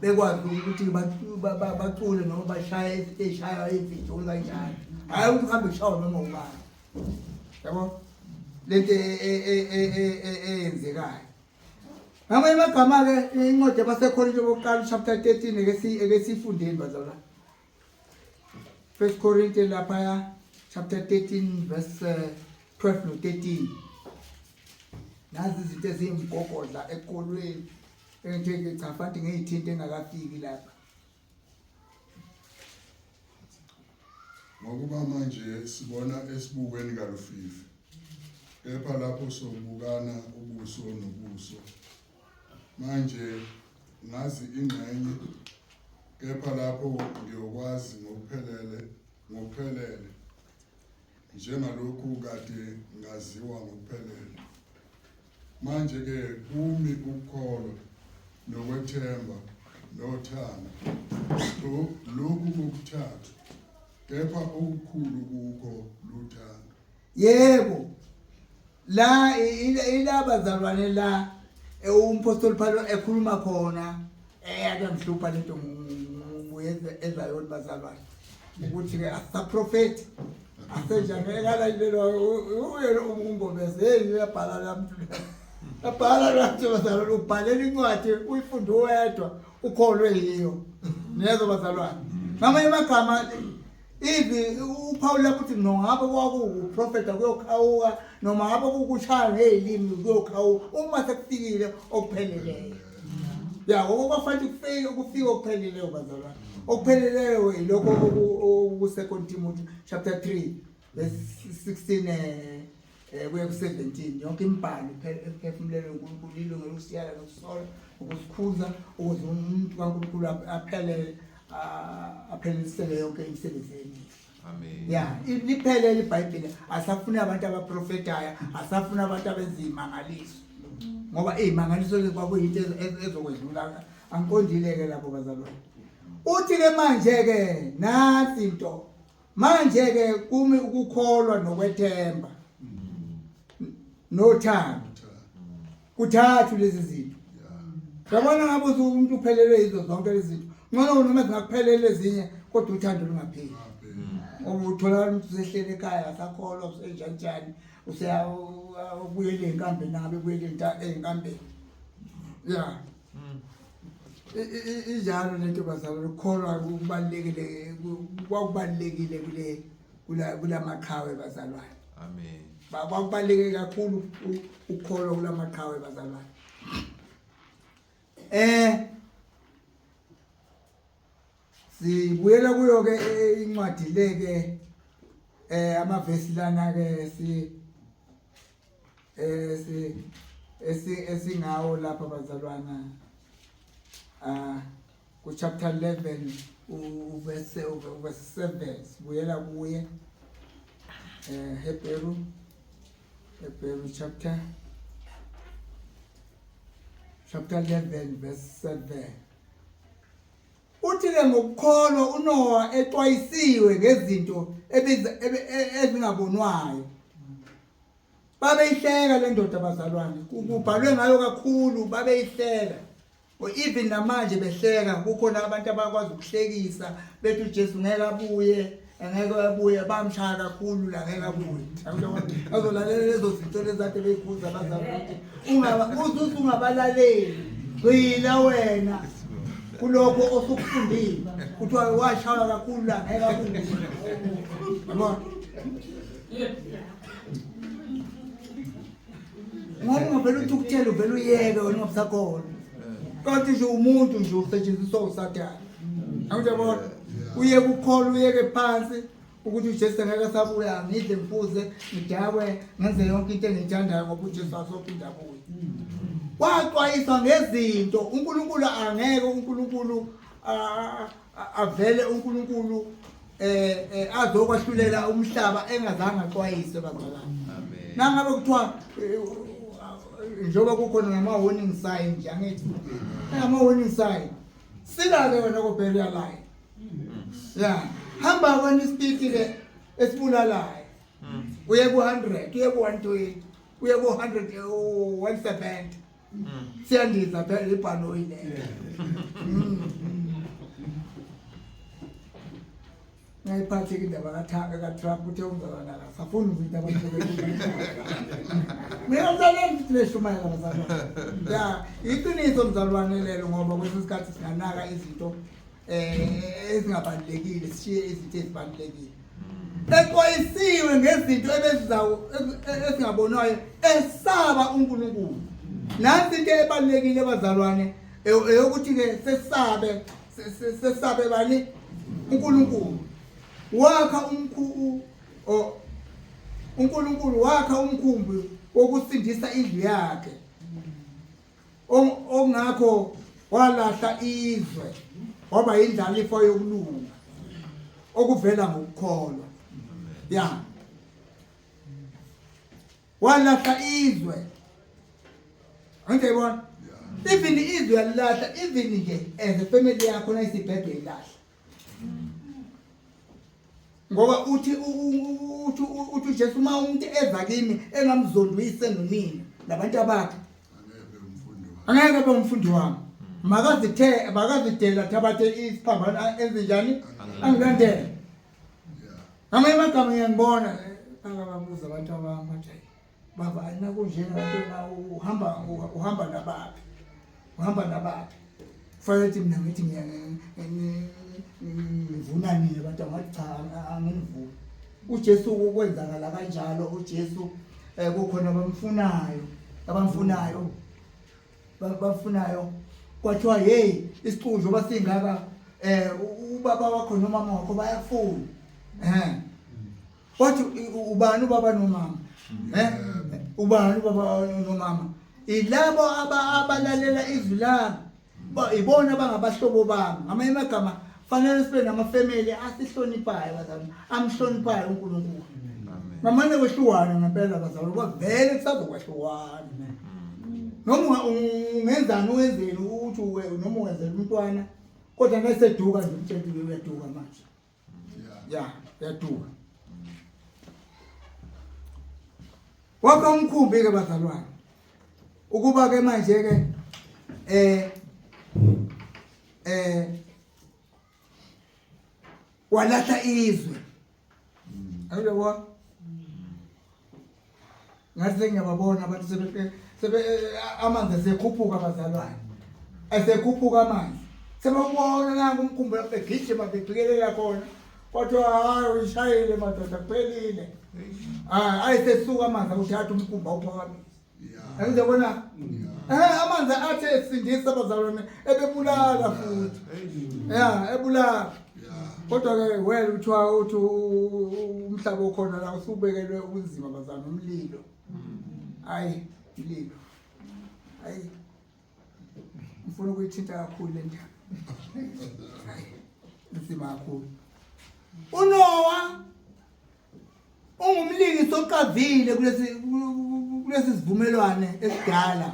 Bekwazi ukuthi bacule noma bashaye izinto ey'shaywa izinto kanjalo. Hhayi ukuthi kuhambe kushawa noma ubani. Yabo? Lento eyenzekayo. Ngamanye amagama-ke incwadi yabaseKorinto bokuqala chapter 13 eke siyifundeni bazalwane. First Corinthians laphaya chapter 13 verse 12 no 13. Nazi izinto eziyimgogodla ekolweni engithe cha fanti ngiyithinte engakafiki lapha. Ngokuba manje sibona esibukweni kalufifi, kepha lapho sobukana ubuso nobuso. Manje ngazi ingxenye, kepha lapho ngiyokwazi ngokuphelele, ngokuphelele, njengalokhu kade ngaziwa ngokuphelele. Manje-ke kumi ukukholwa nokwethemba nothando, lokhu kokuthathu, kepha okukhulu kukho luthando. Yebo, la ilabazalwane la umpostoli Paulo ekhuluma khona eyake ngihlupha lento ezayoni bazalwane ukuthi ke asaprofeti asenjani ekalalelwa uye ungomeze hey uyabhala la mntu yabhala la mntu bazalwane ubhalela incwadi uyifunde uwedwa ukholwe yiyo nezo bazalwane ngamanye amagama Ivi uPaul ukuthi noma ngabe kwakuwuprofetha kuyokhawuka noma ngabe kukushaya ngezilimi kuyokhawuka uma sekufikile okupheleleyo. Ya okwafanele kufike ukufika okupheleleyo bazalwane. Okupheleleyo yilokho oku 2 Timothy chapter 3 verse 16 kuya ku-17 yonke imibhalo ephefumulelwe uNkulunkulu ilungele ukusiyala nokusola ukusikhuza ukuze umuntu kaNkulunkulu aphelele aphelelisele yonke imisebenzi emihle. Amen. Ya, liphelele iBhayibheli, asafuna abantu abaprofetayo, asafuna abantu abenza izimangaliso. Ngoba izimangaliso lezi kwakuyinto ezokwedlula. Angiqondile-ke lapho bazalwane. Uthi-ke manje-ke nansi into. Manje-ke kumi ukukholwa nokwethemba nothando. Kuthathu lezi zinto. Yabona ngabe uthi umuntu uphelelwe yizo zonke lezi zinto. Ngcono noma zingakuphelele ezinye kodwa uthando lungapheli. Ngoba utholakala umuntu usehleli ekhaya akasakholwa usenjanjani useyabuyela ey'nkambeni nangabe ebuyele ey'nkambeni. Ya. Injalo lento bazalwane ukukholwa kubalulekile kwakubalulekile kule kulamaqhawe bazalwane. Amen. Kwakubaluleke kakhulu ukukholwa kulamaqhawe bazalwane. Sibuyela kuyo ke incwadi le ke amavesi lana ke si si esingawo lapha bazalwana ku chapter 11 uverse uverse 7 sibuyela kuye Hebrew chapter 11 verse 7. Uthi-ke ngokukholwa uNowa exwayisiwe ngezinto ezingabonwayo. Babeyihleka le ndoda bazalwane, kubhalwe ngayo kakhulu, babeyihleka. Even namanje behleka, kukhona abantu abakwazi ukuhlekisa bethi uJesu ngeke abuye, angeke abuye, bamshaya kakhulu la ngeke abuye. Azolalela lezo zinto lezi ade beyikhuza abazali ukuthi ungaba ungabalaleli, gxila wena kulokho osukufundile. Kuthiwa washaywa kakhulu la ngeke abuye. Yabona? Ngoba ungavele uthukuthele uvele uyeke wena ungabusakhona. Kanti nje umuntu nje usetshenziswa uSathane. Angiyabona. Uyeke ukukholwa uyeke phansi ukuthi uJesu ngeke asabuya ngidle ngiphuze ngidakwe ngenze yonke into engiyithandayo ngoba uJesu asophinda abuye. Waxwayiswa ngezinto uNkulunkulu angeke uNkulunkulu avele uNkulunkulu azokwahlulela umhlaba engazange axwayise bazalwane. Amen. Nangabe kuthiwa njengoba kukhona nama warning sign nje angithi ama warning sign sika ke wena ko burial line. Ya, hamba wena ispeed ke esibulalayo. Uye ku 100, uye ku 120, uye ku 100 170. Siyandiza phela ibhanoyi lelo. Ngayiphatheka indaba kaThaka kaTrump uthe umzalwane akasafuni ukuthi abantu Mina mzalwane ngithi beshumayela bazalwane. Ya, iqiniso mzalwane lelo ngoba kwesinye isikhathi singanaka izinto eh ezingabalulekile sishiye izinto ezibalulekile. Exwayisiwe ngezinto ebezizawo ezingabonwayo esaba uNkulunkulu. Nansi into ebalulekile bazalwane eyokuthi ke sesabe sesabe bani uNkulunkulu. Wakha umkhu uNkulunkulu wakha umkhumbi wokusindisa indlu yakhe. Ongakho walahla izwe waba yindlalifa yokulunga okuvela ngokukholwa. Ya. Walahla izwe. Angiyibona? Even izwe yalahla even nje as a family yakho nayisibhedwe ilahla. Ngoba uthi uthi uthi uJesu uma umuntu eza kimi engamzondi uyise nonina nabantu abakhe angeke abe umfundi wami makazithe makazidela thabathe isiphambano enze njani angilandele ngamanye amagama ngiyangibona bakababuza abantu abami bathi baba ayinakunjena ntona uhamba uhamba nabaphi uhamba nabaphi kufanele ukuthi mina ngithi ngivuna nini abantu ngathi cha angimvuni uJesu ukwenzakala kanjalo uJesu eh kukhona abamfunayo abamfunayo bafunayo kwathiwa hey isixuku njengoba singaka eh ubaba wakho nomama wakho bayafuna eh Wathi ubani ubaba nomama? Eh? Ubani ubaba nomama? Ilabo abalalela izwi lami. Ibona abangabahlobo bami. Ngamanye amagama fanele sibe namafamily asihloniphayo bazalwane, amhloniphayo uNkulunkulu. Ngamane kwehlukana ngempela bazalwane, ngoba vele kusazokwehluwana. Noma ungenzani uwenzeni ukuthi noma uwenzela umntwana kodwa naseduka nje umtshela uyaduka manje. Ya, yaduka. Wakha umkhumbi ke bazalwane. Ukuba ke manje ke eh eh walahla izwe. Ayiloko Ngathi sengiyababona abantu sebe sebe amanzi esekhuphuka bazalwane. Esekhuphuka amanzi. Sebabona nangu umkhumbi lapho egijima bephikelela khona. Kwathiwa hayi uyishayile madoda kuphelile. Hayi ayisesuka amanzi awuthatha umkhumbi awuphakamisa. Angizobona Eh amanzi athe esindisa bazalwane ebebulala futhi. Yeah, ebulala. Kodwa ke well kuthiwa uthi umhlaba okhona la usubekelwe ubunzima bazalwane umlilo. Hayi, umlilo. Hayi. Ngifuna ukuyithinta kakhulu le ndaba. Hayi. Inzima kakhulu. UNoah ungumlingisi oqavile kulesi kulesi sivumelwane esidala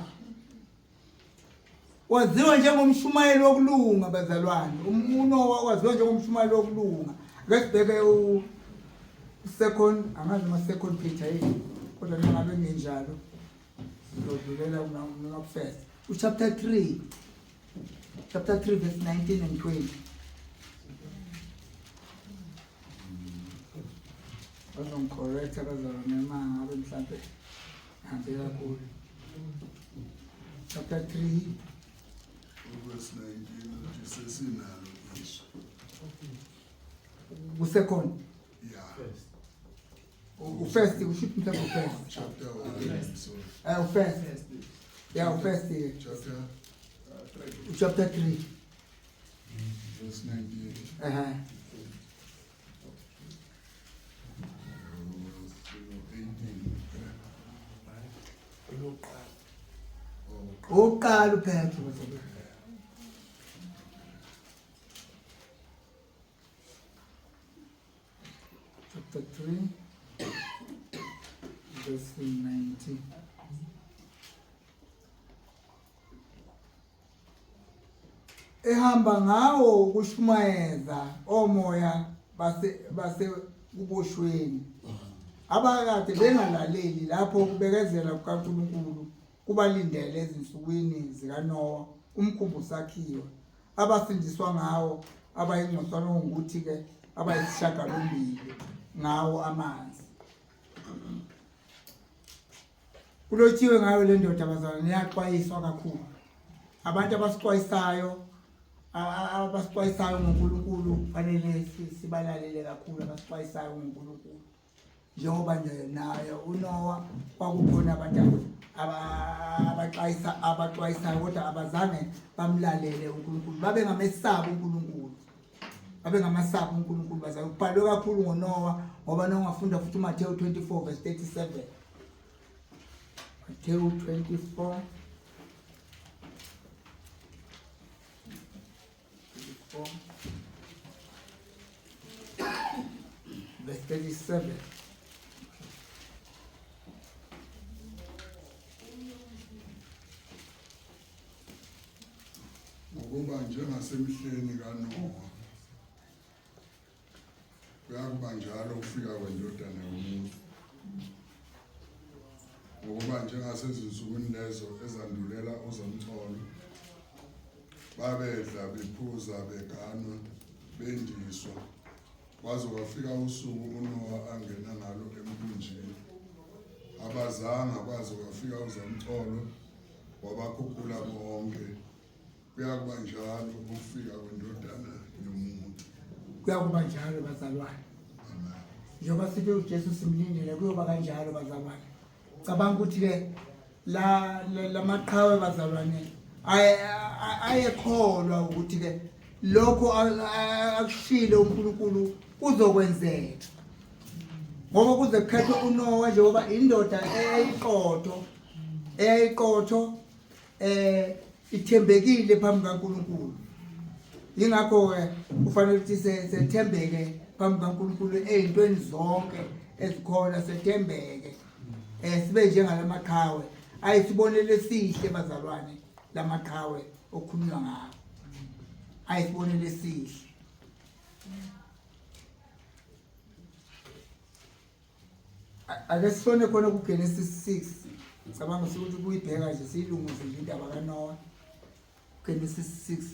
waziwa njengomshumayeli wokulunga bazalwane uNowa waziwa njengomshumayeli wokulunga ake sibheke u second angazi noma second Peter yini kodwa noma ngabe nginjalo sizodlulela noma first uchapter 3 chapter 3 verse 19 and 20 bazongicorrecta bazalwane uma ngabe mhlampe ngihambe kakhulu chapter 3 verse 19 uthi sesinalo izwi kusekhona yeah ufirst usho ukuthi mhlawumbe ufirst chapter 1 sorry eh ufirst yeah ufirst chapter chapter 3 verse 19 ehe Oqala uPetro bazalwane. Chapter 3 verse 19. Ehamba ngawo ukushumayeza omoya base base kuboshweni abakade bengalaleli lapho ukubekezela kukaNkulunkulu. kubalindele ezinsukwini zikaNowa umkhumbi usakhiwa, abasindiswa ngawo abayingcosana ukuthi-ke abayisishiyagalombili ngawo amanzi. Kulotshiwe ngayo le ndoda bazalwane, iyaxwayiswa kakhulu. Abantu abasixwayisayo abasixwayisayo ngoNkulunkulu fanele sibalalele kakhulu abasixwayisayo ngoNkulunkulu. Njengoba nje naye uNowa kwakukhona abantu abaxwayisa abaxwayisayo kodwa abazange bamlalele uNkulunkulu, babengamesabi uNkulunkulu. Babengamesabi uNkulunkulu bazalwane. Kubhalwe kakhulu ngoNowa ngoba nongafunda futhi uMathewu 24 verse 37. Matthew 24 verse 37. Ngokuba njengasemihleni kaNowa kuyakuba njalo ukufika kweNdodana yomuntu. Ngokuba njengasezinsukwini lezo ezandulela uzamcolo, babedla bephuza beganwa bendiswa, kwaze kwafika usuku uNowa angena ngalo emkhunjini. Abazanga kwaze kwafika uzamcolo wabakhukhula bonke. Kuyakuba njalo ukufika kweNdodana yomuntu. Kuyakuba njalo bazalwane. Njengoba sithi uJesu simlindele kuyoba kanjalo bazalwane. Cabanga ukuthi ke la lamaqhawe bazalwane ayekholwa ukuthi ke lokho akushilo uNkulunkulu kuzokwenzeka. Ngoba kuze kukhethwe uNowa njengoba indoda eyayiqotho eyayiqotho ithembekile phambi kaNkulunkulu. Yingakho ke kufanele ukuthi sethembeke phambi kaNkulunkulu ezintweni zonke ezikhona, sethembeke. Sibe njengalamaqhawe ayisibonelo esihle bazalwane, lamaqhawe okukhulunywa ngawo ayisibonelo esihle. Ake sifone khona kuGenesis 6. Ngicabanga ukuthi kuyibheka nje siyilungise nje indaba kaNowa. Genesis 6.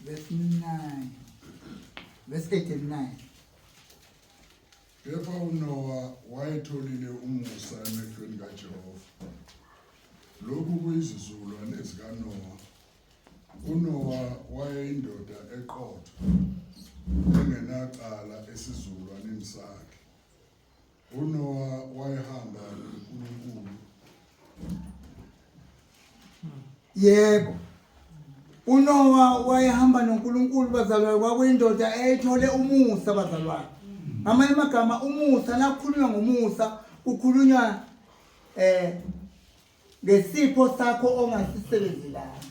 Verse 9. Verse 8 and 9. Kepha uNowa wayetholile umusa emehlweni kaJehova. Lokhu kuyizizukulwane zikaNowa. UNowa wayeyindoda eqotho, engenacala esizukulwaneni sakhe. UNowa wayehamba noNkulunkulu. Yebo. UNowa wayehamba noNkulunkulu bazalwane, kwakuyindoda eyayithole umusa bazalwane. Ngamanye amagama umusa, nakukhulunywa ngomusa kukhulunywa ngesipho sakho ongasisebenzelanga.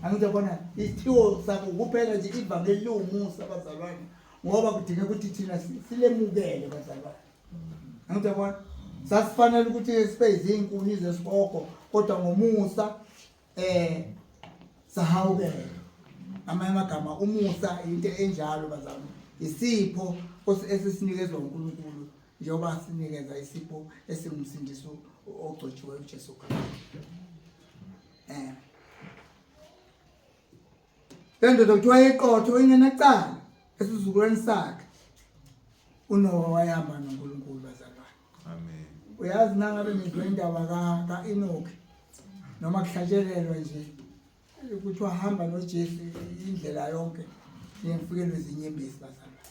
Angithi yabona isiphiwo sakho kuphela nje ivangeli liwumusa bazalwane, ngoba kudingeka ukuthi thina silemukele bazalwane. Angithi yabona sasifanele ukuthi sibe izinkuni zesihogo, kodwa ngomusa sahawukela. Amanye amagama umusa into enjalo bazalwane, isipho esisinikezwa uNkulunkulu njengoba sinikeza isipho esingumsindisi ogcotshiweyo uJesu Kristu. Le ndoda kuthiwa iqotho ingenacala esizukulwaneni sakhe. uNowa wayehamba noNkulunkulu bazalwane. Amen. Uyazi nangabe ngizwe indaba ka-Enoch noma kuhlatshelelwa nje ukuthi wahamba noJesu indlela yonke, ngifikelwe izinyembezi bazalwane.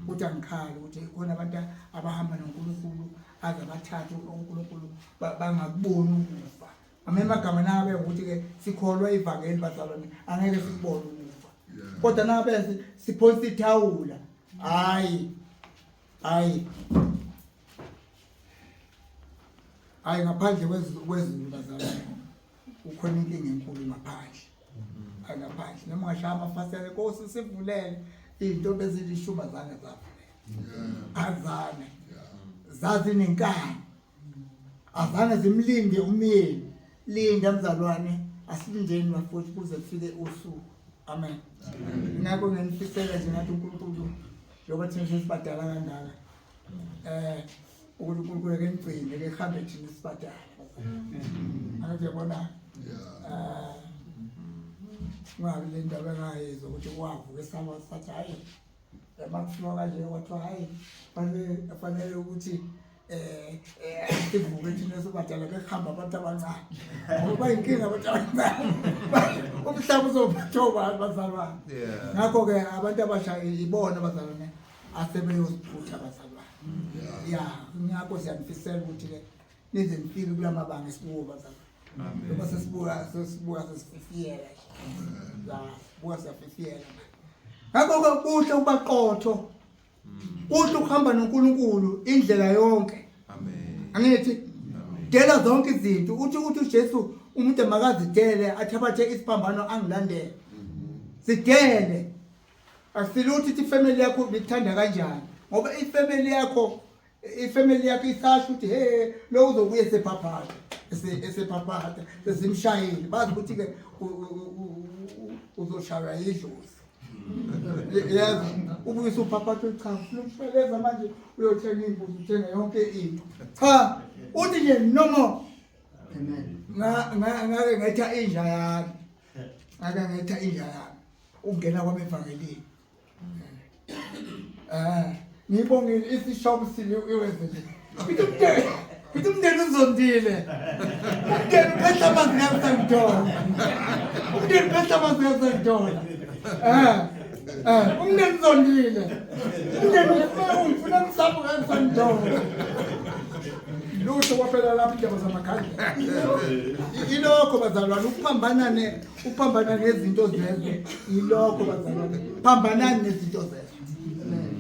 Ukuthi angikhali ukuthi khona abantu abahamba noNkulunkulu aze abathathe uNkulunkulu bangakuboni ukufa. Amanye amagama nangabe ukuthi-ke sikholwa ivangeli bazalwane, angeke sikubone ukufa. Kodwa nangabe siphonsa ithawula, hayi hayi hayi, ngaphandle kwezulu bazalwane kukhona inkinga enkulu ngaphandle. Hayi ngaphandle noma ungashaya amafasitela, Nkosi sivulele, iy'ntombi ezilishumi azange zavulela. Azange zazinenkani, azange zimlinde umyeni. Linda mzalwane, asilindeni bafowethu kuze kufike usuku. Amen. Ngakho nginifisela nje ngathi uNkulunkulu njengoba thina sesibadala kangaka ukuthi uNkulunkulu ake nigcine ke kuhambe thina sibadala. Angathi yabona ungabi le ndaba engayizwa ukuthi wavuka esaba sathi hhayi makufika kanje kwathiwa hhayi fanele ukuthi sivuke thina sobadala bekuhamba abantu abancane ngoba bayinkinga abantu abancane umhlaba uzophathwa ubani bazalwane. Ngakho-ke abantu abasha ibona abazalwane asebeyoziphutha abazalwane. Ya, ngakho siyanifisela ukuthi-ke nize nifike kula mabanga esikuwo bazalwane. Njengoba sesibuka sesififiyela nje. Ya, sibuka siyafifiyela manje. Ngakho-ke kuhle ukuba qotho. Kuhle ukuhamba noNkulunkulu indlela yonke. Amen. Angithi dela zonke izinto uthi ukuthi uJesu umuntu makazidele athabathe isiphambano angilandele. Sidele. Asilutho ukuthi ifamily yakho ikuthanda kanjani ngoba ifamily yakho isasho ukuthi hey lo uzobuye esephaphata esephaphata sesimshayile bazi ukuthi ke uzoshaywa yidlozi. Yazi ubuyisa uphaphatha cha ufuna ukushweleza manje uyothenga imbuzi uthenga yonke into. Cha uthi nje no more. Amen. Ngake ngetha inja yami. Ngake ngetha inja yami. Ungena kwami evangelini. Ngibongile isishop sile iwenze nje. Ngithi umndeni uzondile. Umndeni uphehla amanzi ngasangithola. Umndeni uphehla amanzi ngasangithola. Umndeni uzondile. Umndeni ufuna umsamo ngasangithola. Lutho kwaphela lapho indaba zamakhandlela. Ilokho bazalwane ukuphambana nezinto zezwe. Ilokho bazalwane. Phambanani nezinto zezwe.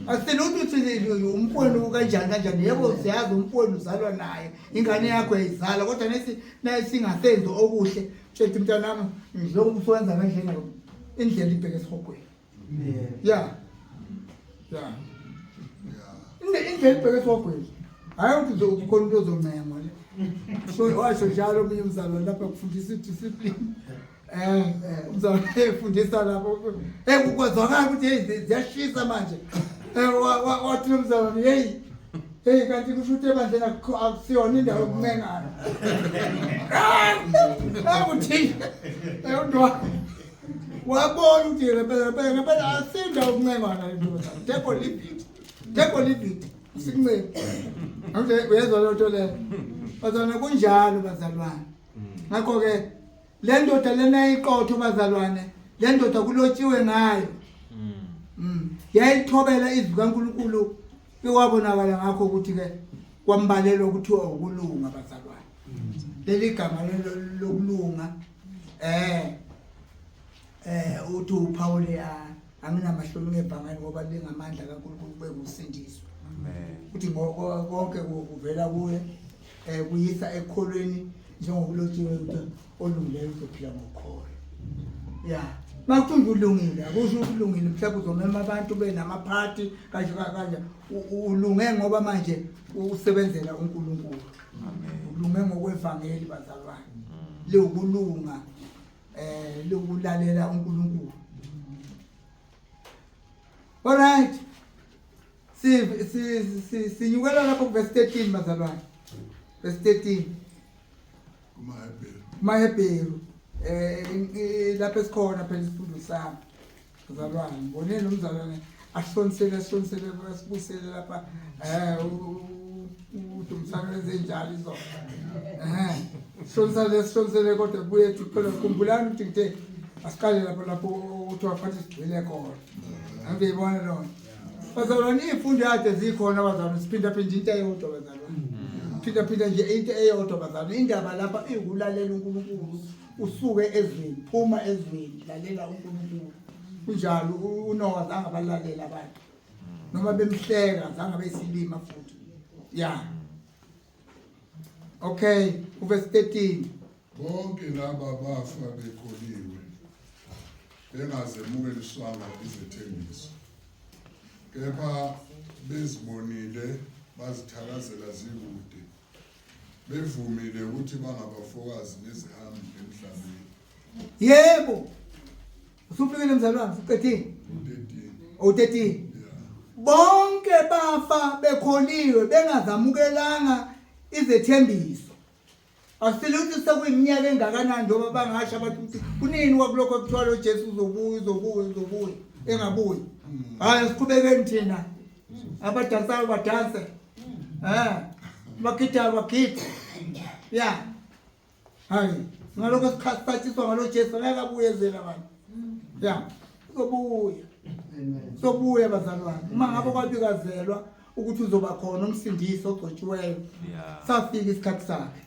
Asilutho ukuthi umfowenu kanjani kanjani. Yebo siyazi umfowenu uzalwa naye, ingane yakho uyayizala, kodwa nesingasenzi okuhle. Tshethi mntanami, njengoba usuwenza kanjena indlela ibheke esihogweni. Yeah. Yeah. Indlela ibheke esihogweni. Hayi ukuthi ukhona umuntu ozoncengwa le. So washo njalo omunye umzalwane lapha kufundisa i-discipline. Umzalwane efundisa lapho. Kwazwakala ukuthi hey ziyashisa manje. Wathi lo mzalwane hey kanti kusho ukuthi ebandleni akusiyona indawo yokuncengana. Akuthi wabona ukuthi ngempela asindawo yokuncengana le nto. Therefore leave it. Therefore leave it. Sikuncenga. Awuze uyezwa loo nto leyo. Bazalwane kunjalo bazalwane. Ngakho-ke le ndoda lena iqotho bazalwane, le ndoda kulotshiwe ngayo. Yayithobela izwi kaNkulunkulu, iwabonakala ngakho ukuthi ke kwambalelwa ukuthi ukulunga bazalwane. Leli gama lokulunga uthi uPaul anginamahloni ngebhangani ngoba lingamandla kaNkulunkulu kube kusindiswa. Amen. Uthi konke kuvela kuye kuyisa ekholweni njengokulotshiwe ukuthi olungileyo uzophila ngokholo. Yeah. Makuthi ulungile, akusho ukuthi ulungile mhlawumbe uzomema abantu benamaphathi kanje kanje. Ulunge ngoba manje usebenzela uNkulunkulu. Amen. Ulunge ngokwevangeli bazalwane. Liwukulunga liwukulalela uNkulunkulu. All right. Sinyukela lapho ku verse 13 bazalwane. Verse 13. KumaHebheru. KumaHebheru. Lapho esikhona phela isifundo sami. Bazalwane, ngibonile umzalwane ahlonisele asibusele lapha uDumsane wenze njalo izolo. Hlonisele kodwa kubuye phela khumbulani ukuthi ngithe asiqale lapho uthi wafanele sigxile khona. Angiyibona lona. Bazalwane izifundo kade zikhona bazalwane, siphinda phinda into eyodwa bazalwane. Phinda phinda nje into eyodwa bazalwane. Indaba lapha iwukulalela uNkulunkulu, usuke ezweni, phuma ezweni, lalela uNkulunkulu. Kunjalo uNoah zange abalalela abantu. Noma bemhleka zange besilima futhi. Yeah. Okay, verse 13. Bonke laba bafa bekholiwe bengazemukeliswanga izethembiso, kepha bezibonile bazithakazela zikude, bevumile ukuthi bangabafokazi nezihambi emhlabeni. Yebo. Usufikile mzalwane, usuqedile? U13. Bonke bafa bekholiwe bengazamukelanga izethembiso. Asile ukuthi sekuyiminyaka engakanani njengoba bangasho abantu ukuthi kunini kwakulokho kuthiwa lo Jesu uzobuya uzobuya uzobuya engabuyi. Hayi siqhubekeni thina. Abadansayo badanse. Eh. Bagida bagida. Yeah. Hayi, ngalokho sikhathi ngalo Jesu ngeke abuye ezweni abantu. Ya, uzobuya. Uzobuya bazalwane. Uma ngabe kwabikazelwa ukuthi uzoba khona umsindisi ogcotshiweyo. Safika isikhathi sakhe.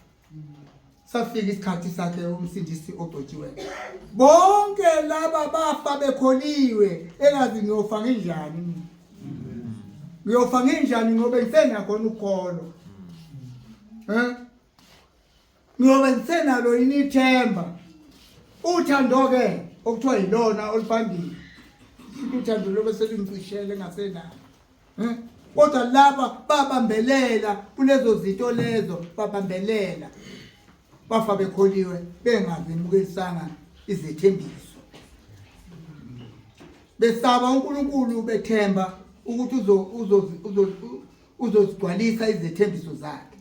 Safika isikhathi sakhe umsindisi ogcotshiweyo. Bonke laba bafa bekholiwe engazi ngiyofa nginjani mina. Ngiyofa nginjani ngoba ngisenakhona ukukholwa. Eh? Ngiyobe ngisenalo yini ithemba? Uthando-ke okuthiwa yilona oluphambili. Futhi uthando lobe selungicishele ngasenalo. Eh? Kodwa laba babambelela kulezo zinto lezo, babambelela. Bafa bekholiwe bengazemukelisanga izethembiso. Besaba uNkulunkulu bethemba ukuthi uzo uzo uzo uzozigcwalisa izethembiso zakhe.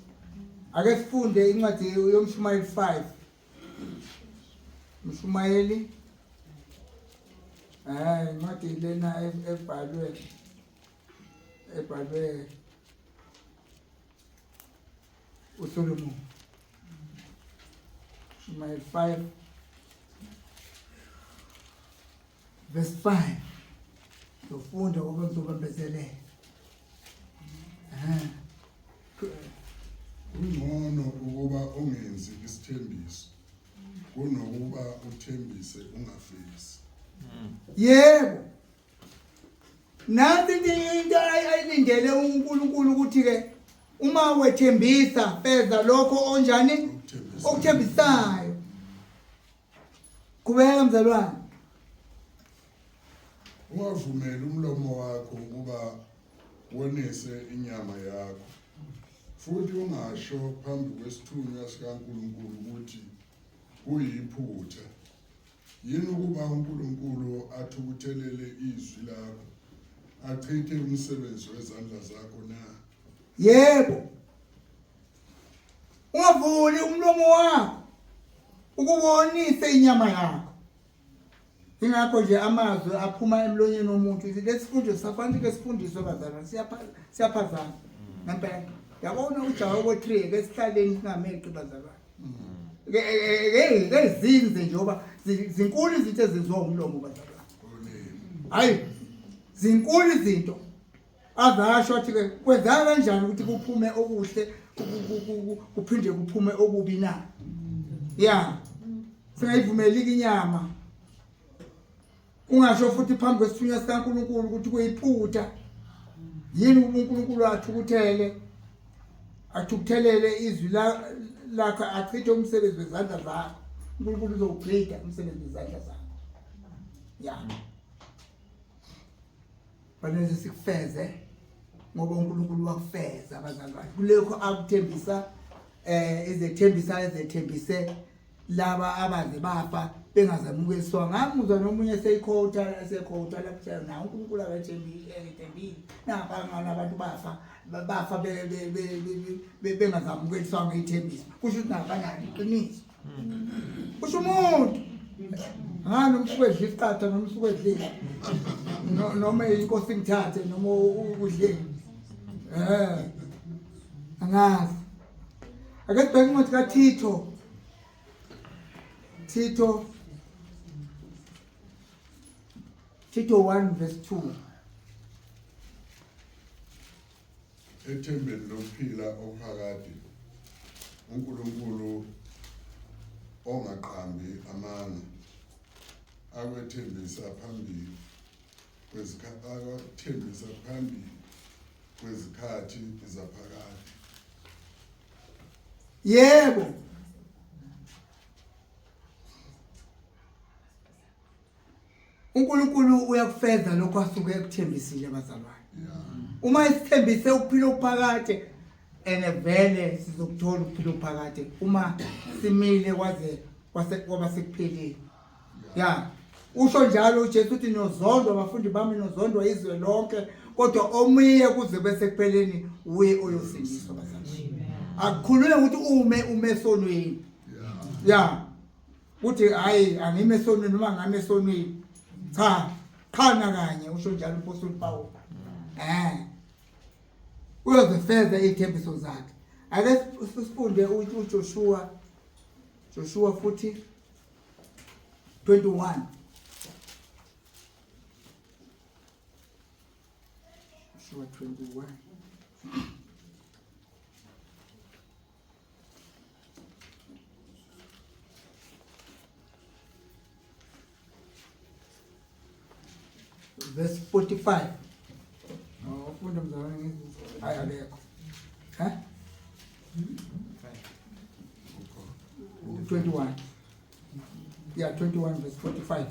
Ake sifunde incwadi yomshumayeli 5. Mshumayeli incwadi lena ebhalwe uSolomon. Mshumayeli 5 verse 5 Ngizofunda ngoba ngizobambezeleka. Eh. Kungcono ukuba ungenzi isithembiso kunokuba uthembise ungafezi. Yebo. Nansi into ayilindele uNkulunkulu ukuthi ke uma wethembisa feza lokho onjani okuthembisayo. Qhubeka mzalwane. Ungavumeli umlomo wakho ukuba wonise inyama yakho, futhi ungasho phambi kwesithunywa sikaNkulunkulu ukuthi kuyiphutha. Yini ukuba uNkulunkulu athukuthelele izwi lakho, achithe umsebenzi wezandla zakho na? Yebo. Ungavuli umlomo wakho ukubonise inyama yakho. Ingakho nje amazwi aphuma emlonyeni womuntu lesifundo safanele ke sifundiswe bazalwane siyaphazama ngempela. Yabona ujaha ko 3 ke sihlaleni singameqi bazalwane. Ke ke zinze njengoba zinkulu izinto ezenziwa umlomo bazalwane. Hayi zinkulu izinto Azasho athi ke kwenzeka kanjani ukuthi kuphume okuhle kuphinde kuphume okubi na? Ya. Singayivumeli inyama. Ungasho futhi phambi kwesithunywa sikaNkulunkulu ukuthi kuyiphutha. Yini uNkulunkulu athukuthele? Athukuthelele izwi lakhe achithe umsebenzi wezandla zakho. uNkulunkulu uzowuchitha umsebenzi wezandla zakho. Ya. Fanele sikufeze ngoba uNkulunkulu wakufeza abazalwane kulekho akuthembisa izethembisa ezethembise laba abaze bafa bengazamukeliswa ngamuzwa nomunye seyikhotha esekhotha lapho na uNkulunkulu akethembile ethembile napa ngana abantu bafa bafa bengazamukeliswa ngethembiso kusho ukuthi nabanalo iqiniso Kusho umuntu. Ha noma usuke edla isiqatha noma usuke edlile. Noma inkosi ingithathe noma udleni. Eh. Angazi. Ake sibheke incwadi kaThitho. Thitho Tito 1 verse 2. Ethembeni lokuphila okuphakade, uNkulunkulu ongaqambi amanga akwethembisa phambili akwethembisa phambili kwezikhathi zaphakade. Yebo. uNkulunkulu uyakufeza lokho asuke ekuthembisile bazalwane. Uma esithembise ukuphila okuphakade ene vele sizokuthola ukuphila okuphakade uma simile kwaze kwase kwaba sekuphelile. Ya. Usho njalo uJesu uthi nozondwa abafundi bami, nozondwa izwe lonke, kodwa omiye kuze bese kupheleni uye oyosindiswa bazalwane. Akukhulunywe ukuthi ume ume esonweni. Ya. Uthi hayi angime esonweni noma ngame esonweni. Cha, qhana kanye usho njalo uMpostoli Paul. Eh. Uyozifeza izithembiso zakhe. Ake sifunde uJoshua Joshua futhi 21. Joshua 21. Verse 45. Oh, ufunda mzalwane ngizwe. Hayi akekho. Ha? 21. Yeah, 21 verse 45.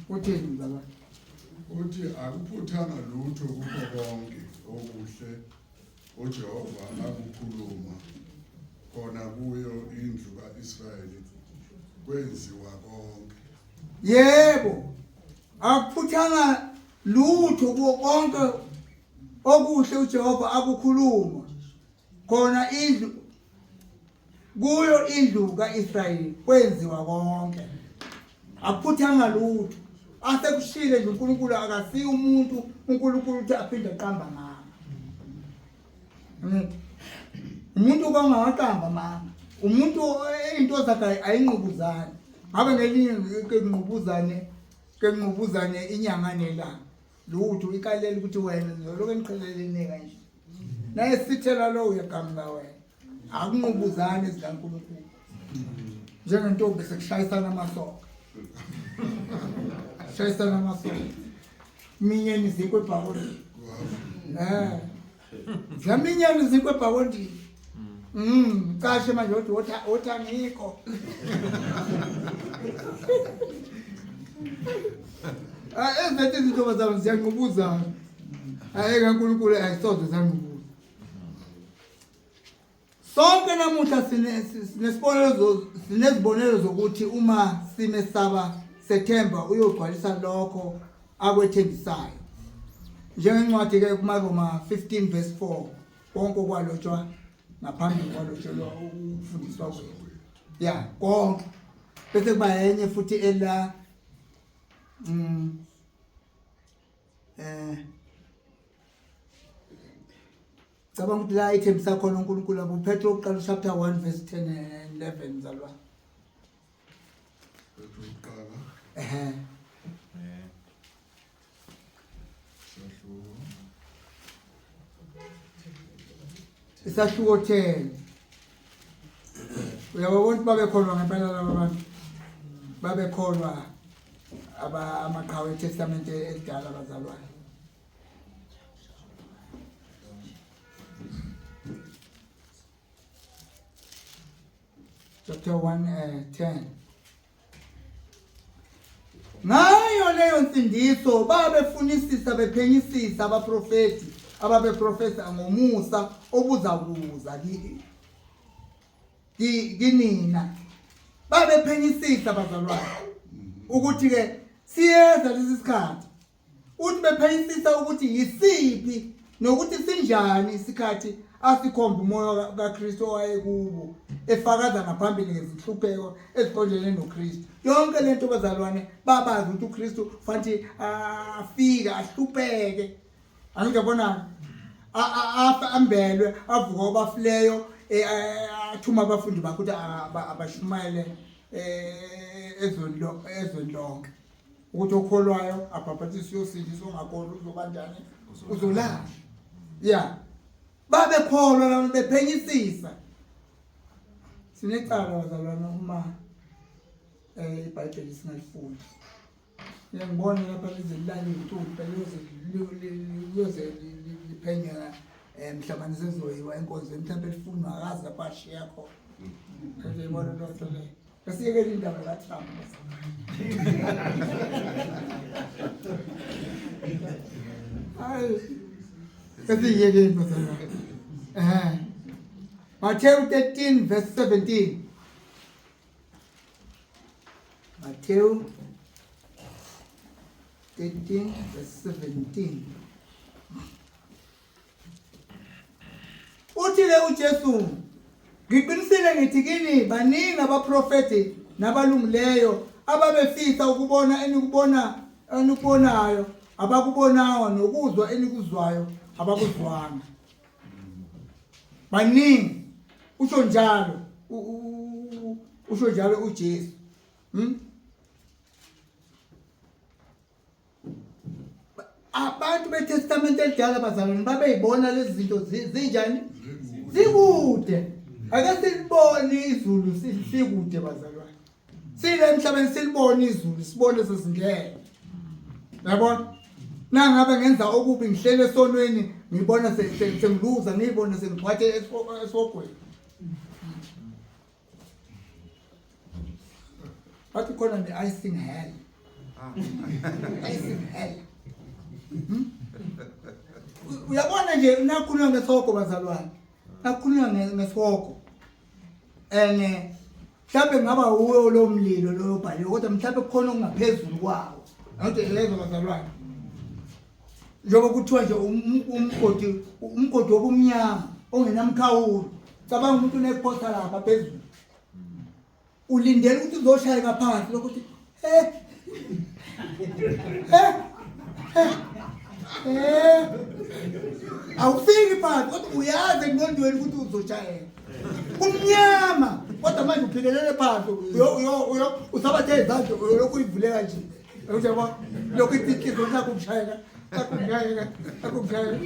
Uthini mzalwane? Uthi akuphuthanga lutho kukho konke okuhle uJehova akukhuluma khona kuyo indlu ka-Israyeli kwenziwa konke. Yebo, akuphuthanga lutho kuwo konke okuhle uJehova akukhuluma khona indlu kuyo indlu kaIsrayeli kwenziwa konke. Akuphuthanga lutho. Asekushile nje uNkulunkulu akasiye umuntu uNkulunkulu uthi aphinde aqamba amanga. Ngithi umuntu kangawaqamba amanga. Umuntu into zakhe ayinqubuzani. Ngabe ngelinye ke nqubuzane inyanga nelanga. Lutho ikalela ukuthi wena ngizoloku engiqhelelene kanje. Naye sithela lo uyagamka wena. Akunqubuzani ezikaNkulunkulu. Njengentombi sekushayisana amasoka. Shayisana amasoka. Minyeni izinkwe ebhakondini. Eh. Ziyaminyana izinkwe ebhakondini. Cashe manje uthi wotha wotha ngikho. Ah, ezethu izinto zabo ziyanqubuzana. Hayi kaNkulunkulu ayisoze zanqubuza. Sonke namuhla sinesibonelo sinezibonelo zokuthi uma simesaba sethemba uyogcwalisa lokho akwethembisayo. Njengencwadi ke kumaRoma 15 verse 4 konke okwalotshwa ngaphambi kwalotshelwa ukufundiswa kwethu. Ya, konke. Bese kuba enye futhi ela eh Cabanga ukuthi la ithembisa khona uNkulunkulu abo Petro uqala chapter 1 verse 10 and 11 mzalwane. Petro uqala. Ehhe. Eh. Isahluko. Isahluko 10. Uyabona ukuthi babekholwa ngempela laba bantu. Babekholwa aba amaqhawe eTestament elidala bazalwane. Chapter 1 10. Ngayo leyo nsindiso babefunisisa bephenyisisa abaprofeti ababeprofesa ngomusa obuzakuza kinina. Babephenyisisa bazalwane ukuthi ke siyeza lesi sikhathi Uthi bephenyisisa ukuthi yisiphi nokuthi sinjani isikhathi asikhomba umoya kaKristu owayekubo efakaza ngaphambili ngezinhlupheko eziqondene noKristu. Yonke lento bazalwane babazi ukuthi uKristu fanti afike ahlupheke. Angiyabona afe ambelwe avuka obafileyo eh, athuma abafundi bakhe ukuthi abashumayele eh, ezweni lonke. Ukuthi okholwayo abhabhathiswe uyosindiswa, ongakholwa uzobanjani? Uzolahla. Ya, babekholwa laba bephenyisisa. Sinecala bazalwane uma iBhayibheli singalifundi. Ngiyangibona lapha lize lilale intuphe liyoze liphenyeka mhlawumbe sezoyiwa enkonzweni mhlawumbe lifunwa akazi lapho ashiya khona. Ngiyibona loo nto leyo. Asiyekele indaba kaTrump. Hayi. Asiyekele bazalwane. Eh. Matthew 13 verse 17. Matthew 13 verse 17. Uthi le uJesu, ngiqinisile ngithi kini baningi abaprofeti nabalungileyo ababefisa ukubona enikubona enikubonayo abakubonayo nokuzwa enikuzwayo abakuzwanga. Baningi usho njalo usho njalo uJesu. Abantu beTestamente elidala bazalwane babeyibona lezi zinto zinjani? Zikude. Ake silibone izulu sikude bazalwane. Sile emhlabeni silibone izulu sibone sesingena. Yabona? Nangabe ngenza okubi ngihlele esonweni ngibona sengiluza ngiyibone sengigcwathe esogweni. Bathi khona ne-icing hell. Icing hell. Uyabona nje nakhulunywa ngesihogo bazalwane. Nakhulunywa ngesihogo. And mhlawumbe ngaba uwo lo mlilo loyo obhaliwe kodwa mhlawumbe kukhona okungaphezulu kwawo. Awuthi lezo bazalwane. Njengoba kuthiwa nje umgodi umgodi wobumnyama ongenamkhawulo. Cabanga umuntu unephosa lapha phezulu. Ulindele ukuthi uzoshayeka phansi lokho uthi eh eh eh awufiki phansi kodwa uyazi engqondweni ukuthi uzoshayeka. Kumnyama kodwa manje uphikelele phansi uyo usabathe izandla uyolokhu uyivuleka nje. Uyabo lokhu inhliziyo lakho kushayeka akushayeka akushayeka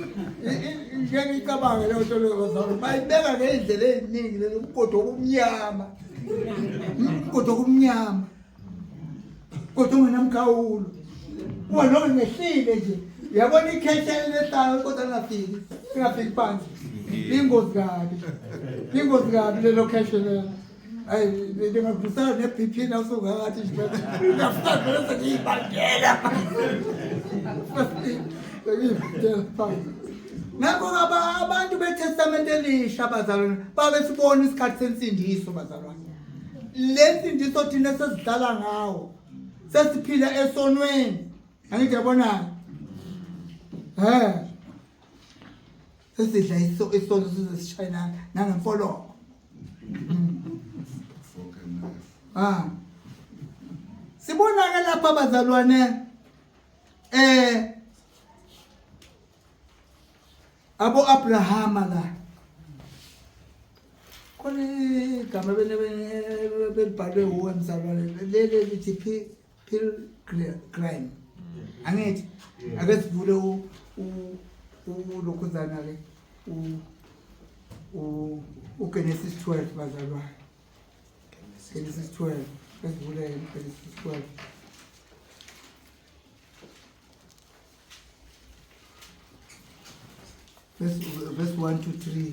ngeke ngicabange leyo nto leyo bazalwane bayibeka ngey'ndlela ey'ningi lelo mgodi okumnyama umgodi okumnyama kodwa ungenamkhawulo uba noma ngehlile nje uyabona ikhehla elehlayo kodwa lingafiki lingafiki phansi ingozi kabi ingozi kabi lelo khehla lelo Hayi ngingavusana ne-BP nawusungakathi nje. Ngafika vele sengiyibangela. Sengiyibangela phansi. Ngakho abantu beTestamente elisha bazalwane babesibona isikhathi sensindiso bazalwane. Le nsindiso thina sesidlala ngawo. Sesiphila esonweni. Angithi yabona? Eh. Sesidla isono size sishayina nangemfoloko. Ah. Sibona ke lapha bazalwane eh abo Abrahama la. Khona igama belibhalwe uwe mzalwane leli lithi pilgrim. Angithi ake sivule u ulokhuzana ke u uGenesis 12 bazalwane. Genesis 12 esivule Genesis 12. Verse 1 to 3.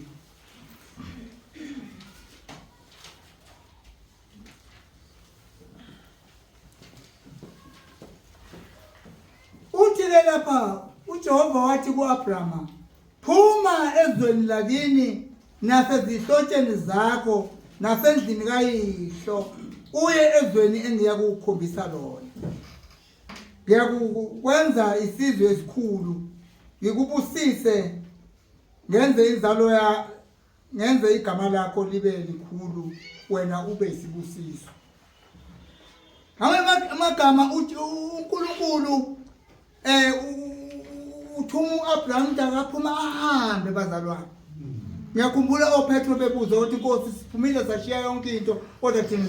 Uthi ke lapha uJehova wathi kuAbrahama, phuma ezweni lakini nasezihlotsheni zakho nasendlini kayihlo uye ezweni engiya kukukhombisa lona. Ngiyakukwenza isizwe esikhulu, ngikubusise ngenze inzalo ya ngenze igama lakho libe likhulu wena ube isibusiso. Ngamanye amagama uthi uNkulunkulu eh uthuma uAbraham ukuthi akaphuma ahambe bazalwane. Ngiyakhumbula oPetro bebuza ukuthi Nkosi siphumile sashiya yonke into kodwa thina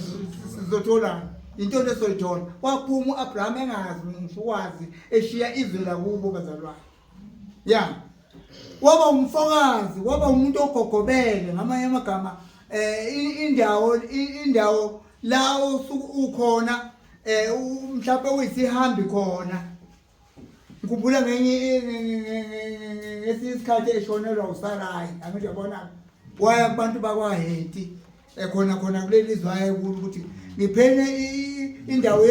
sizotholani? Into lesoyithola. Waphuma uAbraham engazi ngisho ukwazi eshiya izwe lakubo bazalwane. Ya. Waba umfokazi, waba umuntu ogogobele ngamanye amagama eh indawo indawo la osuke ukhona eh mhlawumbe uyisihambi khona. Ngikhumbula ngenye ngesinye isikhathi eshonelwa uSarayi, angithi yabona waya kubantu bakwaHeti ekhona khona kuleli zwe ayekulo ukuthi ngiphene indawo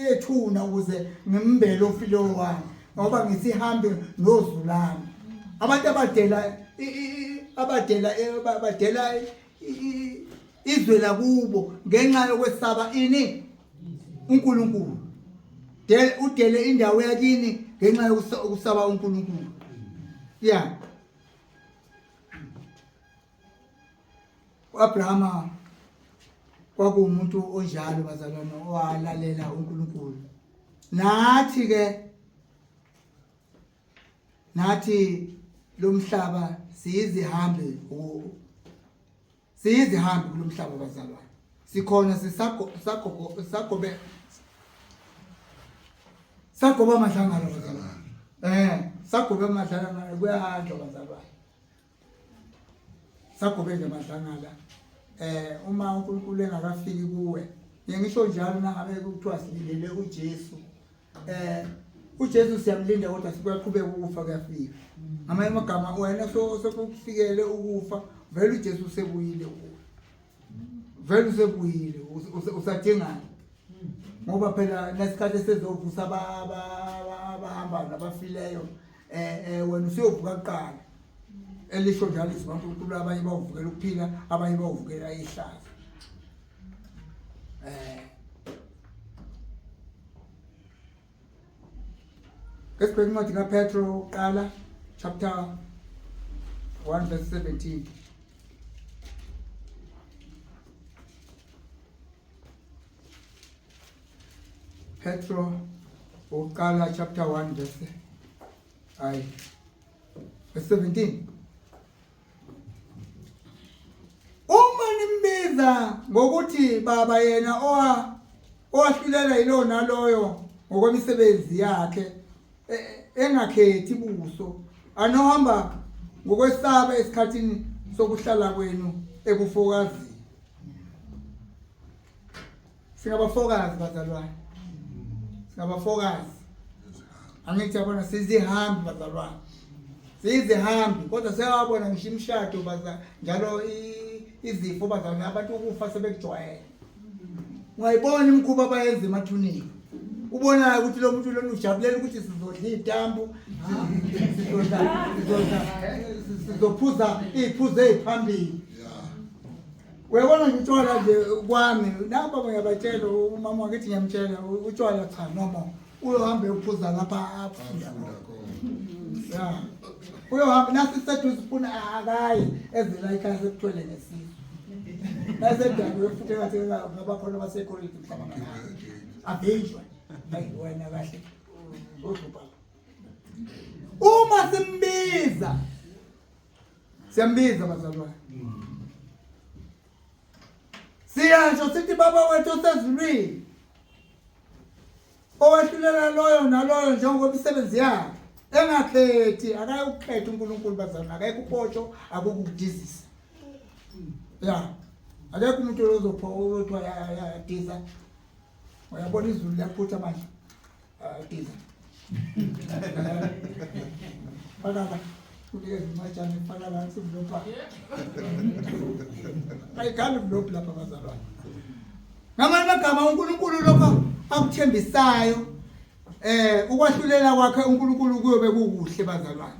yethuna ukuze ngimbele ofile wami ngoba ngisihambe nozulami abantu abadela abadela badela izwe lakubo ngenxa yokwesaba ini uNkulunkulu. Udele indawo yakini ngenxa yokusaba uNkulunkulu. Yeah. uAbrahama kwakuwumuntu onjalo bazalwane owalalela uNkulunkulu. Nathi ke nathi lomhlaba siyizihambi siyizihambi kulomhlaba bazalwane sikhona sisagogo sagobe sagoba amadlangala bazalwane sagobe amadlangala kuyahanjwa bazalwane sagobe nje amadlangala uma uNkulunkulu engakafiki kuwe ngisho njalo nangabe kuthiwa silindele uJesu uJesu siyamlinda kodwa sikuyaqhubeka ukufa kuyafika. Ngamanye amagama wena sokufikele ukufa vele uJesu usebuyile kuwe. Vele usebuyile usadingani. Ngoba phela nesikhathi sezovusa abahamba nabafileyo wena usuyovuka kuqala. Elisho njalo izwi kaNkulunkulu abanye bawuvukela ukuphila abanye bawuvukela ihlazo. Esibheke incwadi kaPetro uqala chapter 1 verse 17. Petro uqala chapter 1 verse ay verse 17. Uma nimbiza ngokuthi baba yena owahlulela yilowo naloyo ngokwemisebenzi yakhe engakhethi buso anohamba ngokwesaba esikhathini sokuhlala kwenu ebufokazini. Singabafokazi bazalwane, singabafokazi. Angithi yabona sizihambi bazalwane, sizihambi kodwa seyabona ngisho imishado baza njalo izifo bazalwane, abantu ukufa sebekujwayele. Ungayibona imikhuba abayenza emathuneni, ubonayo ukuthi lo muntu lona ujabulela ukuthi sizodla iy'tambu, sizophuza iy'phuzo ey'phambili. Uyabona nje utshwala nje kwami nabo ngiyabatshela umama wakithi ngiyamtshela utshwala cha noma uyohambe uphuza lapha afunda khona. Ya. Uyohamba nasi seduze ufuna akayi ezela ekhaya sekuthwele ngesisu. Nasedakiwe futhi engathi ngaba khona basekhoriti mhlawumbe. Avinjwe. Hayi wena kahle. Uhlupha. Uma simbiza siyambiza bazalwane. Siyasho sithi baba wethu osezulwini owahlulela loyo naloyo njengokwemisebenzi yakhe engakhethi, akayokukhetha uNkulunkulu bazalwane, akekho upotsho, akukho ukudizisa. Ya, akekho umuntu ozopho othiwa yadiza. Uyabona izulu liyaphutha manje. Diza. Faka la. Unikeze incwajana ifaka la simlopha. Ayikhali mlophi lapha bazalwane. Ngamanye amagama uNkulunkulu lokho akuthembisayo ukwahlulela kwakhe uNkulunkulu kuyobe kukuhle bazalwane.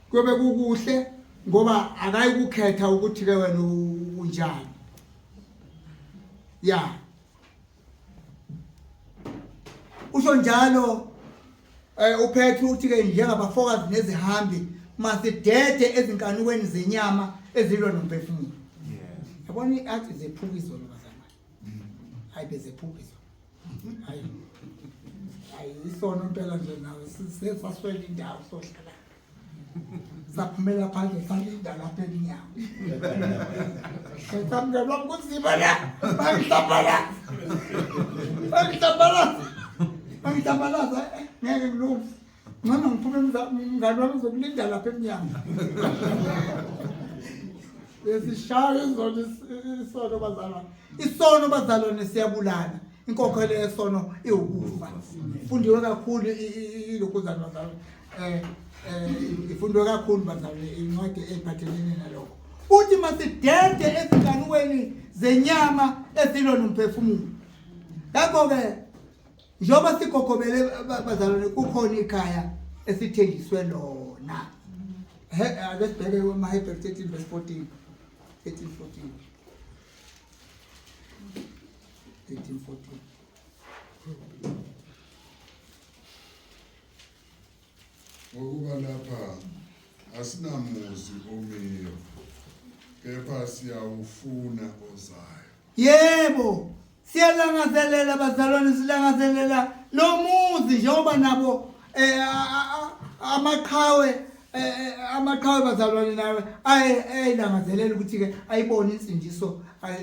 Kuyobe kukuhle ngoba akayikukhetha ukuthi ke wena unjani. Ya. Usho njalo uPetru uthi ke njengabafokazi nezihambi masidede ezinkanukweni zenyama ezilwa nomphefumulo. Yabona athi zephuka izolo bazalwane. Hayi bezephuka izolo. Hayi. Hayi isono impela nje nawe sesaswela indawo sohlala. Saphumela phandle salinda lapha emnyango. Samkelwa kunzima la. Bangihlambalaza. Bangihlambalaza. Bangihlambalaza ngeke ngilunge. Ngcono ngiphume mngani wami uzokulinda lapha emnyango. Lesishaya izono isono bazalwane. Isono bazalwane siyabulala. Inkokhelo yesono iwukufa. Fundiwe kakhulu ilokhuzana bazalwane. Ifundwe kakhulu bazalwane incwadi ephathelene nalokho. Uthi masidede ezinganukweni zenyama ezilwa nomphefumulo. Ngakho ke njengoba sigogobele bazalwane kukhona ikhaya esithenjiswe lona. Ake sibheke kumaHebheru 13 verse 14. 13 14. 13 14. Ngokuba lapha asinamuzi omiyo, kepha siyawufuna ozayo. Yebo, siyalangazelela bazalwane, silangazelela lo muzi njengoba nabo eh, amaqhawe eh, eh, amaqhawe bazalwane nawe ayilangazelela ukuthi-ke ayibone insindiso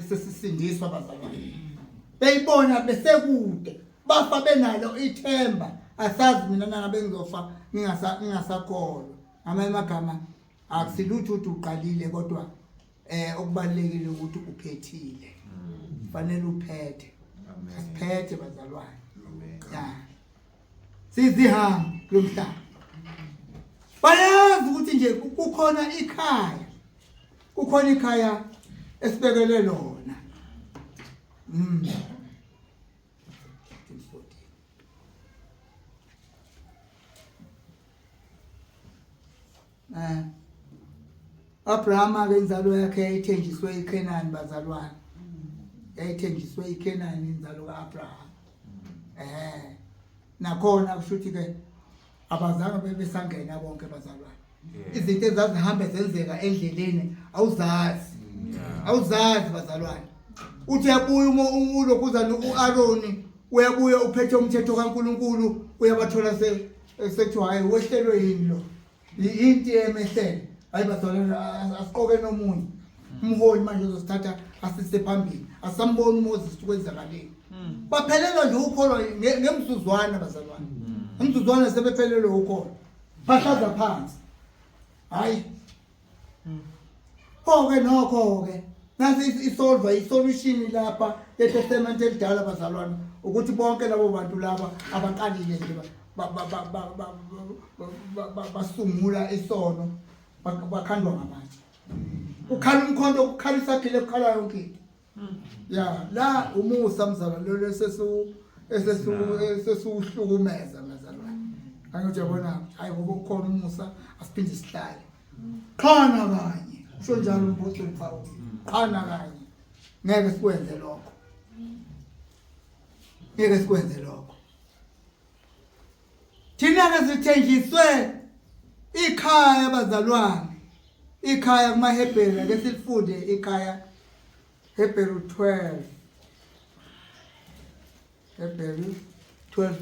sesisindiswa bazalwane beyibona besekude bafa benalo ithemba asazi mina nangabe ngizofa ngingasakholwa ngamanye amagama akusilutho ukuthi uqalile kodwa eh okubalekile ukuthi uphethile fanele uphethe asiphethe bazalwane ya sizihambi lomhlaba bayazi ukuthi nje kukhona ikhaya kukhona ikhaya esibekelwe lona Eh. Abraham ke inzalo yakhe yayithenjiswe iKenani bazalwane. Yayithenjiswe iKenani inzalo kaAbraham. Eh. Nakhona kusho ukuthi ke abazange bebesangena bonke bazalwane. Izinto ezazihambe zenzeka endleleni awuzazi. Awuzazi bazalwane. Uthi uyabuya uma ulokhuzana uAroni uyabuya uphethe umthetho kaNkuluNkulu uyabathola sekuthiwa hayi wehlelwe yini lo into emehlele hayi bazalwane asiqoke nomunye umholi manje uzosithatha asise phambili asamboni uMoses ukwenzakaleni baphelelwa nje ukholwa ngemzuzwana bazalwane umzuzwana sebephelelwe ukholwa bahlaza phansi hayi pho-ke nokho-ke nasi isolva isolution lapha yeTestament elidala bazalwane ukuthi bonke labo bantu laba abaqalile nje basungula isono bakhandwa ngamatshe kukhala umkhonto kukhala isagile kukhala yonke into ya la umusa mzalwane lo esesu esesu esesuhlukumeza mzalwane angithi yabona hayi ngoba kukhona umusa asiphinde sihlale qhana kanye kusho njalo umpostoli Pawulu qhana kanye ngeke sikwenze lokho ngeke sikwenze lokho thina ke sithenjiswe ikhaya bazalwane ikhaya kumaHebheru ake silifunde ikhaya Hebheru 12 Hebheru 12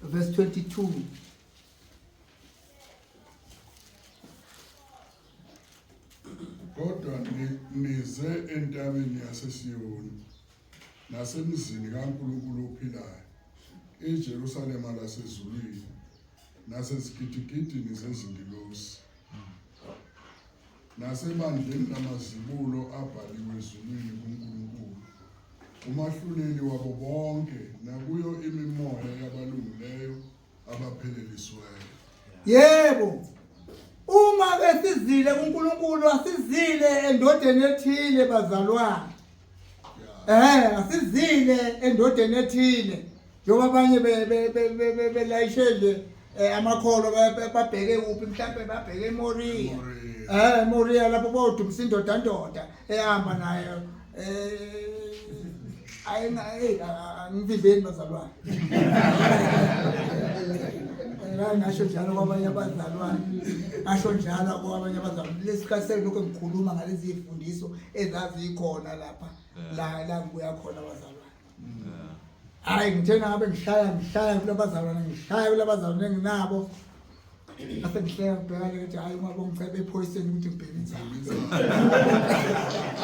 verse 22 Kodwa nize entabeni yaseSiyoni nasemzini kaNkulunkulu ophilayo, iJerusalema lasezulwini, nasezigidigidini zezingilosi, nasebandleni lamazibulo abhaliwe ezulwini kuNkulunkulu, umahluleli wabo bonke, nakuyo imimoya yabalungileyo abaphelelisiweyo. Yebo. Uma ke sizile kuNkulunkulu asizile endodeni ethile bazalwane. Eh asizile endodeni ethile njengoba abanye belayishe nje eh, amakholo babheke kuphi mhlampe babheke eMoria. Eh eMoria lapho bodumisa indoda ndoda ehamba nayo eh ayi angivimbeni bazalwane ngasho njalo kwabanye abazalwane ngasho njalo kwabanye abazalwane lesikhathi selokhu ngikhuluma ngalezi zifundiso ezazikhona lapha la la ngibuya khona abazalwane hayi ngithe ngabe ngishaya ngishaya kulabazalwane ngishaya kulabazalwane enginabo Ase ngihleka ngibhekane ngithi hayi uma bongicebe ephoyiseni ukuthi ngibheme insangu.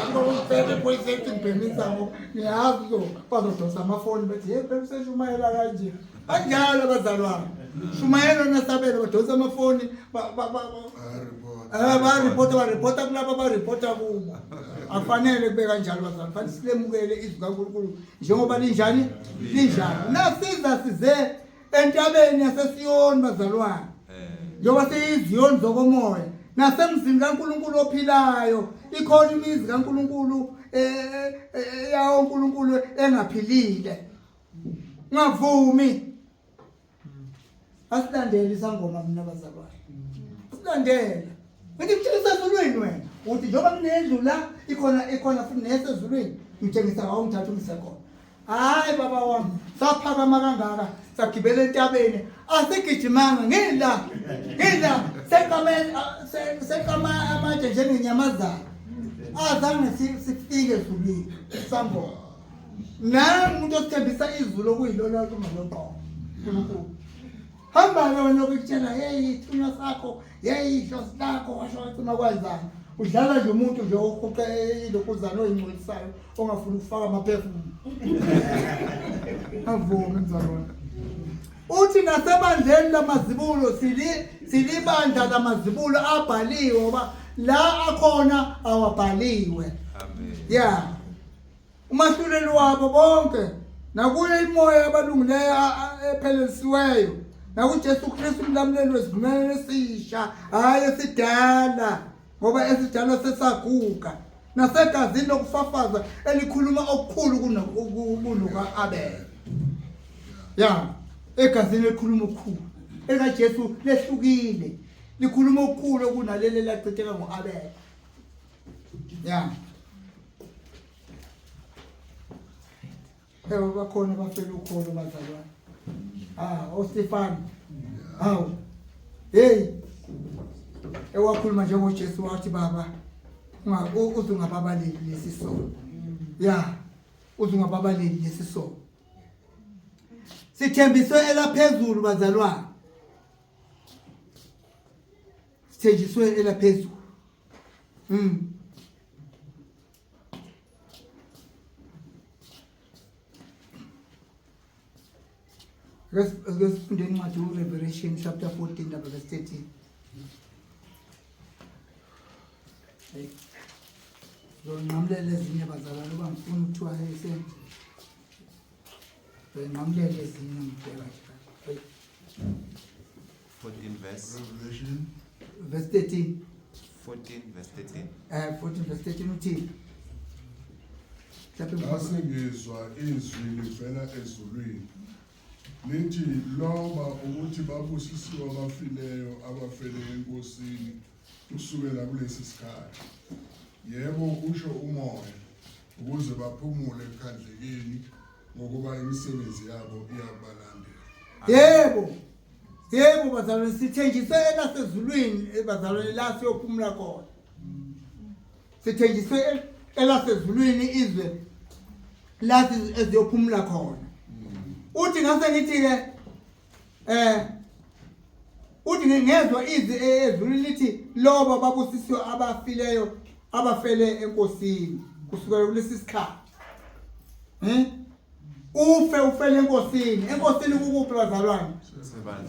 Uma bongicebe ephoyiseni ukuthi ngibheme insangu ngiyazi uzo bazodonsa amafoni bethi hey phela useshumayela kanje. Banjalo abazalwane. Shumayela nasabelo badonsa amafoni ba ba ba eh ba report ba report kulabo ba report kubo. Akufanele kube kanjalo bazalwane. Fanele silemukele izwi kaNkulunkulu njengoba linjani linjalo. Nasiza size entabeni yaseSiyoni bazalwane njengoba siyiziyoni zokomoya nasemzini kaNkulunkulu ophilayo ikhona imizi kaNkulunkulu eh, eh, eh, yawo uNkulunkulu engaphilile ungavumi asilandele isangoma mina bazalwane asilandele ngithi ngitshengisa ezulwini wena uthi njengoba kunendlu la ikhona ikhona futhi nesezulwini ngitshengisa ngawungithatha ungise khona Hayi baba wami, saphakama kangaka, sagibela entabeni, asigijimanga ngila. Ngila seqame seqama amatshe njengenyamazana. Azange sifike ezulwini sangoma. Nangu umuntu osithembisa izulu okuyilona kungaloqobo. uNkulunkulu. Hamba-ke wena okutshela hey isithunywa sakho hey ihlosi lakho washo wacima kwazana. Udlala nje umuntu nje ohuqe ilokhuzana oyingcolisayo ongafuni ukufaka amaphefumulo. Avumi mzalwane. Uthi nasebandleni lamazibulo sili silibandla lamazibulo abhaliwe ngoba la akhona awabhaliwe. Amen. Yeah. Umahluleli wabo bonke nakuye imoya yabalungileyo ephelelisiweyo nakuJesu Kristu umlamuleli wesivumelwano esisha hhayi esidala ngoba esidala sesaguga nasegazini lokufafaza elikhuluma okukhulu kunoka-Abela ya egazini elikhuluma okukhulu elikaJesu lehlukile likhuluma okukhulu kunaleli elachitheka ngo-Abela ya Ewe bakhona abafela ukholo bazalwane. Ah, oStefan. Hawu. Hey. Ewakhuluma njengoJesu wathi baba unga uze ungababaleli lesi sono. Ya. Uze ungababaleli lesi sono. Sithembiswe elaphezulu bazalwane. Sithenjiswe elaphezulu. Ake sifunde incwadi uRevelation chapter 14 lapha verse 13. Hey. Zonqamulela ezinye bazalwane uba ngifuna ukuthiwa ese. Zonqamulela ezinye ngibheka nje. Hey. 14 verse Revelation Verse 13. 14 verse 13. 14 verse 13 uthini? Mhlawumbe Ngase ngizwa izwi livela ezulwini lithi loba ukuthi babusisiwe abafileyo abafele eNkosini kusukela kulesi sikhathi yebo usho umoya ukuze baphumule ekukhandlekeni ngokuba imisebenzi yabo iyabalandela. Yebo. Yebo bazalwane sithenjiswe elasezulwini bazalwane la siyophumula khona. Sithenjiswe elasezulwini izwe la eziyophumula khona. Uthi ngase ngithi ke uthi ngezwa izwi ezulwini lithi lobo babusisiwe abafileyo abafele enkosini kusukela kulesi sikhathi. Ufe ufele enkosini. Enkosini kukuphi bazalwane?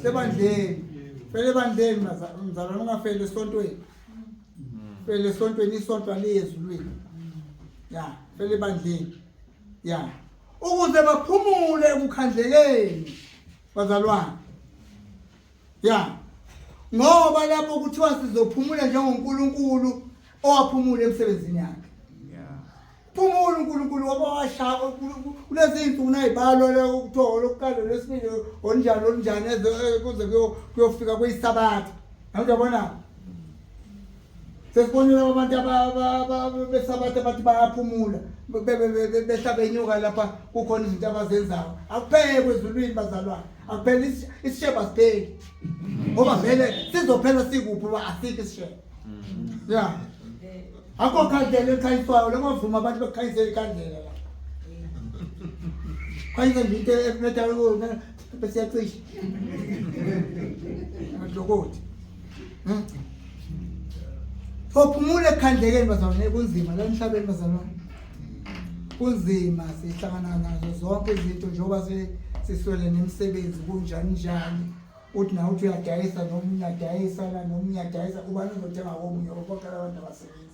Sebandleni. Fele ebandleni mzalwane ungafeli esontweni. Fele esontweni isonto aliye ezulwini. Ya, fele ebandleni. Ya. Ukuze baphumule ekukhandlekeni bazalwane. Ya. Ngoba lapho kuthiwa sizophumula njengoNkulunkulu owaphumula emsebenzini yakhe. Phumula uNkulunkulu ngoba washaya kulezi zinsuku nayibalwa lokuthiwa olokuqala lwesibili olunjani olunjani kuze kuyofika kwisabatha. Awuyabona? Sesibonile abantu besabatha bathi bayaphumula behla benyuka lapha kukhona izinto abazenzayo. Akuphekwe ezulwini bazalwane. Akupheli isishebo asipheli. Ngoba vele sizophela sikuphi uba asikho isishebo. Yeah. Akho khandlela elikhanyiswayo lengavuma abantu bekukhanyisela ikhandlela la. Khanyisa nje into ekunetha bese yacisha. Amadlokothi. Sophumula ekukhandlekeni bazalwane kunzima la emhlabeni bazalwane. Kunzima sihlangana nazo zonke izinto njengoba siswele nemisebenzi kunjani njani. Uthi nawe uthi uyadayisa nomunye uyadayisa la nomunye uyadayisa ubani uzothenga komunye bonke abantu abasebenzi.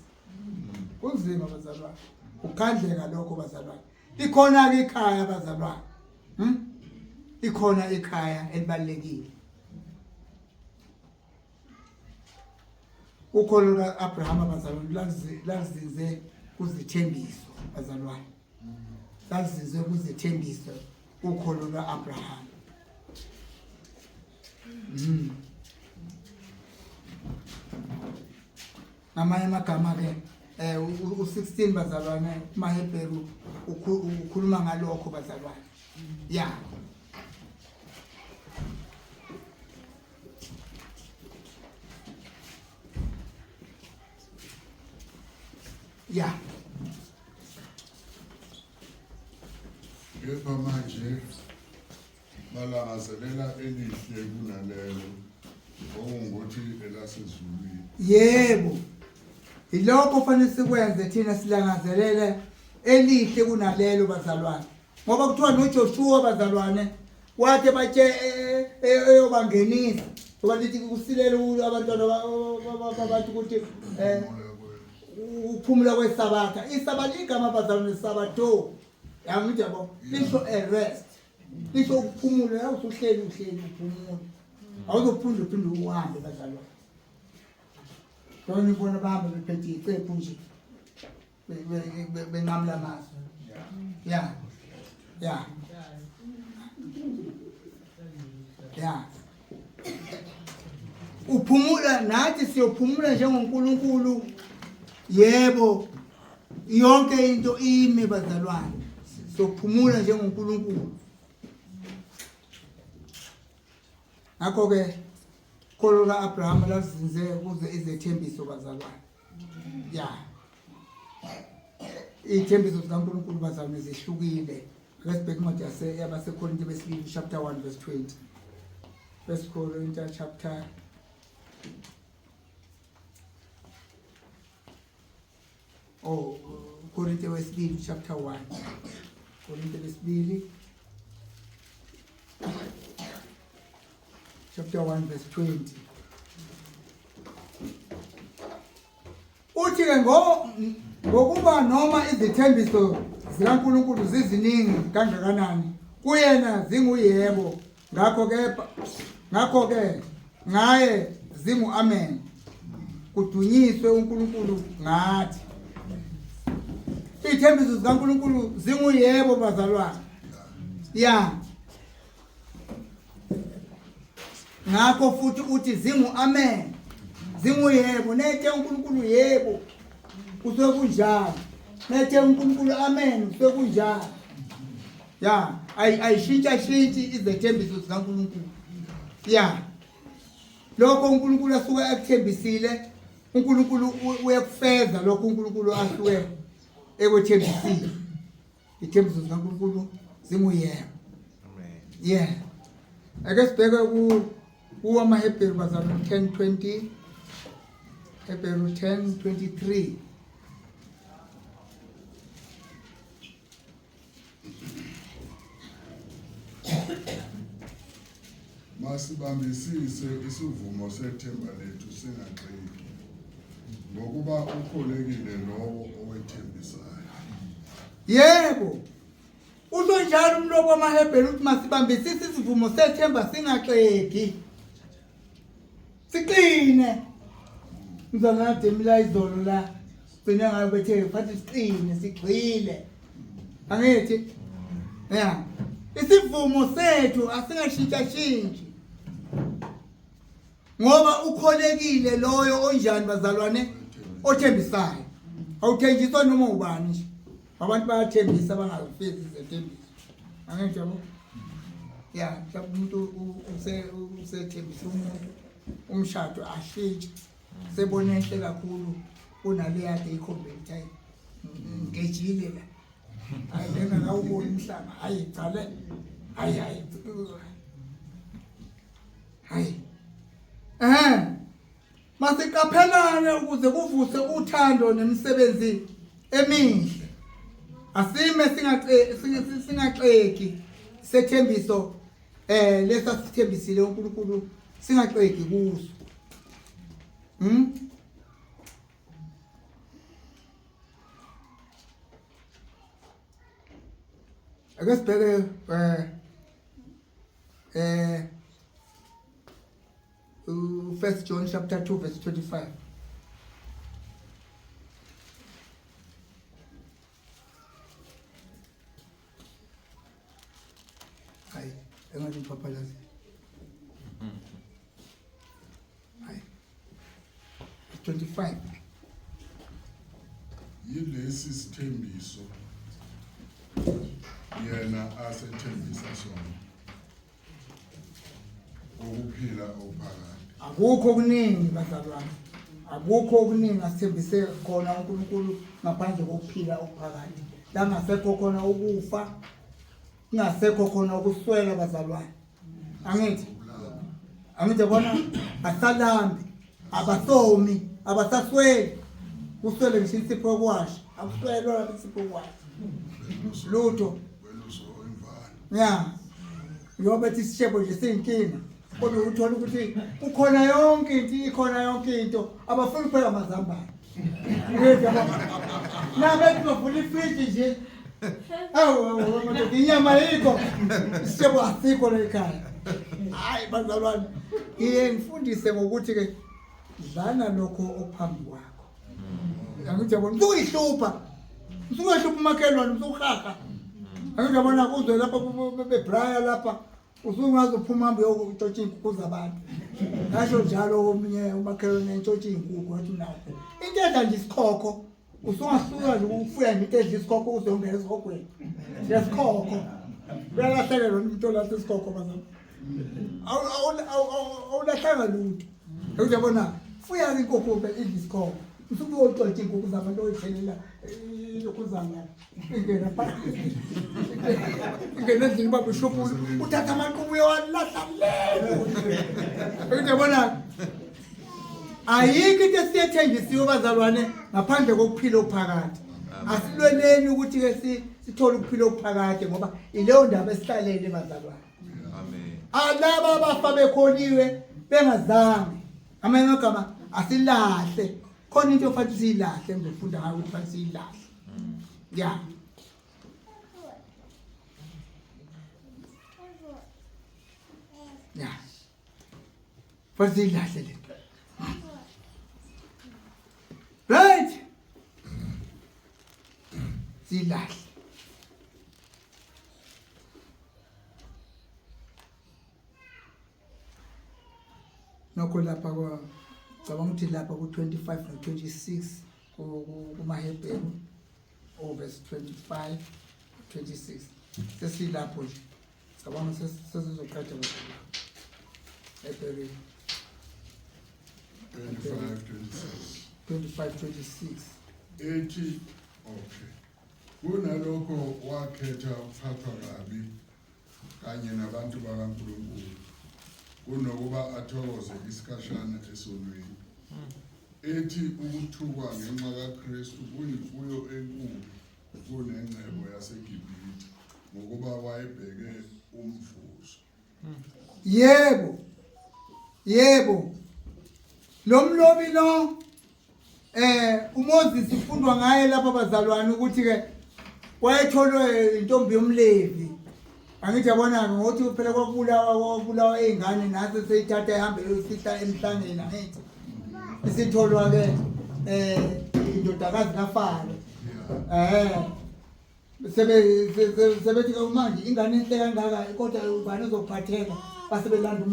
Kunzima bazalwane. Ukukhandleka lokho bazalwane. Ikhona-ke ikhaya bazalwane. Ikhona ikhaya elibalulekile. Ukholo luka-Abrahama bazalwane lwazinze kuzithembiso bazalwane. Lwazinze kuzithembiso ukholo luka-Abrahama. Ngamanye amagama ke U16 bazalwane kumaHebheru ukhuluma ngalokho bazalwane. Ya. Ya. Kepha manje balangazelela elihle kunalelo okungukuthi elasezulwini. Yebo. Yilokho fanele sikwenze thina silangazelele elihle kunalelo bazalwane. Ngoba kuthiwa noJoshua bazalwane wathi batshe eyobangenisa ngoba lithi kusilele abantwana babantu ukuthi ukuphumula kwesabatha. Isabatha igama bazalwane sabatho. Yangithi yabo lisho a rest. Lisho ukuphumula usuhleli uhleli uphumula. Awuzophunda uphinde uhambe bazalwane. Lona ibona bahamba bephethe icephu nje. Benqamula amazwi. Yeah. Yeah. Yeah. Uphumula nathi siyophumula njengoNkulunkulu. Yebo. Yonke into ime bazalwane. Siyophumula njengoNkulunkulu. Ngakho ke kholo kaAbraham lazinze kuze izethembiso bazalwane. Ya. Iy'thembiso zikaNkulunkulu bazalwane zihlukile. Ake sibheke incwadi yase yabaseKorinte besibili chapter 1 verse 20. First Corinthians chapter Oh, Korinte wesibili chapter 1. Korinte wesibili chapter 1 verse 20. Uthi ke ngokuba noma izithembiso zikaNkulunkulu ziziningi kangakanani kuyena zinguyebo ngakho ke ngaye zingu amen kudunyiswe uNkulunkulu ngathi. Iy'thembiso zikaNkulunkulu zinguyebo bazalwane. Ya, ngakho futhi uthi zingu amen, zinguyebo. Nethe uNkulunkulu yebo kusuke kunjalo, nethe uNkulunkulu amen kusuke kunjalo. Ya, ayishintsha shintshi izethembiso zikaNkulunkulu. Ya, lokho uNkulunkulu asuke akuthembisile uNkulunkulu uyakufeza lokho uNkulunkulu asuke ekwethembisile. Ithembiso zikaNkulunkulu zinguyebo. Amen. Yeah. Ake sibheke ku kuwamaHebheru bazalwane 10:20, Hebheru 10:23. Masibambisise isivumo sethemba lethu singaxeki, ngokuba ukholekile lowo owethembisayo. Yebo. Usho njalo umlobo wamaHebheru ukuthi masibambisise isivumo sethemba singaxegi. Siqine. Mzalwane Demila izolo la gcine ngayo bethe fathi siqine sigxile. Angithi? Yeah. Isivumo sethu asingashintsha shintshi. Ngoba ukholekile loyo onjani bazalwane othembisayo. Awuthenjiswa noma ubani nje. Abantu bayathembisa bangazifezi izethembiso. Angithi yabo? Ya, mhlawumbe umuntu usethembisa umuntu umshado ashintshe. Sebona enhle kakhulu kunale yade ikhombe ukuthi hayi ngejile la. Hayi lena ngawubona umhlaba, hayi cha le. Hayi hayi. Hayi. Masiqaphelane ukuze kuvuse uthando nemisebenzi emihle. Asime singaxeki sethembiso lesa sithembisile uNkulunkulu, singaxeki kuso. Ake sibheke First John chapter 2 verse 25. Hayi, engathi ngiphaphalaze. Hayi. 25. Yilesi sithembiso yena asethembisa sona, ukuphila okuphakade. Akukho okuningi bazalwane, akukho okuningi asithembise khona uNkulunkulu ngaphandle kokuphila okuphakade. La ngasekho khona ukufa, kungasekho khona ukuswela bazalwane. Angithi angithi yabona, asalambi, abasomi, abasasweli. Kuswele ngisho insipho yokuwasha, akuswelwa lapha insipho yokuwasha lutho. Weluso imvana. Ya, njengoba ethi isishebo nje siyinkinga, kodwa uthola ukuthi kukhona yonke into, ikhona yonke into. Abafuni ukupheka amazambane. Nabethi bavula ifriji nje, awu awu, madoda, inyama ayikho, isishebo asikho la ekhaya. Hayi bazalwane, ngiye ngifundise ngokuthi-ke dlana lokho okuphambi kwakho. Angithi yabona, usukuyihlupha, usukuyahlupha umakhelwane, usukuhaha. Angithi yabona, kuzwe lapha bebraya lapha, usungaze uphuma hambe uyotshontsha iy'nkukhu zabantu. Ngasho njalo omunye umakhelwane entshontsha iy'nkukhu, wathi nakho into edla nje isikhokho, usungasuka nje ukufuya nje into edla isikhokho uze ungene esikhokweni ngesikhokho. Uyalahlekelwa umuntu olahla isikhokho bazalwane, awulahlanga lutho. Uyabona, fuya-ke inkukhu idla isikhokho, usuke uyotshontsha iy'nkukhu zabantu oyithelela lokhu zangala, ingena phakathi, ingena endlini, baba ushupula, uthatha amaqhubu uyowalahla le. Uyabona, ayikho into esiyethenjisiwe bazalwane ngaphandle kokuphila okuphakade. Asilweleni ukuthi-ke sithole ukuphila okuphakade, ngoba ileyo ndaba esihlalele bazalwane. Amen. Alaba abafa bekholiwe bengazange, amanye amagama, asilahle khona into ofanele siyilahle. Ngizofunda ngayo ukuthi fanele siyilahle. Ya, ya, fanele siyilahle le. Right, siyilahle. Nokho lapha kwa cabanga ukuthi lapha ku-25 no-26 kumaHebheru, verse 25 26, sesilapho nje. Cabanga sesizoqeda Hebheru. 25 26. 25 26. Ethi okay, kunalokho wakhetha ukuphathwa kabi kanye nabantu bakaNkulunkulu kunokuba athokoze isikhashana esonweni, ethi ukuthukwa ngenxa kaKristu kuyimfuyo enkulu kunengcebo yaseGibhithe, ngokuba wayebheke umvuzo. Yebo, yebo, lo mlobi lo, uMoses, ifundwa ngaye lapha bazalwane ukuthi ke wayetholwe intombi yomLevi. Angithi yabona ngokuthi phela kwakubulawa izingane, nase seyithatha ihambe yofihla emhlangeni. Angithi isitholwa ke indodakazi kaFaro, sebe sebethi manje ingane enhle kangaka, kodwa ubani ozophatheka? Base belanda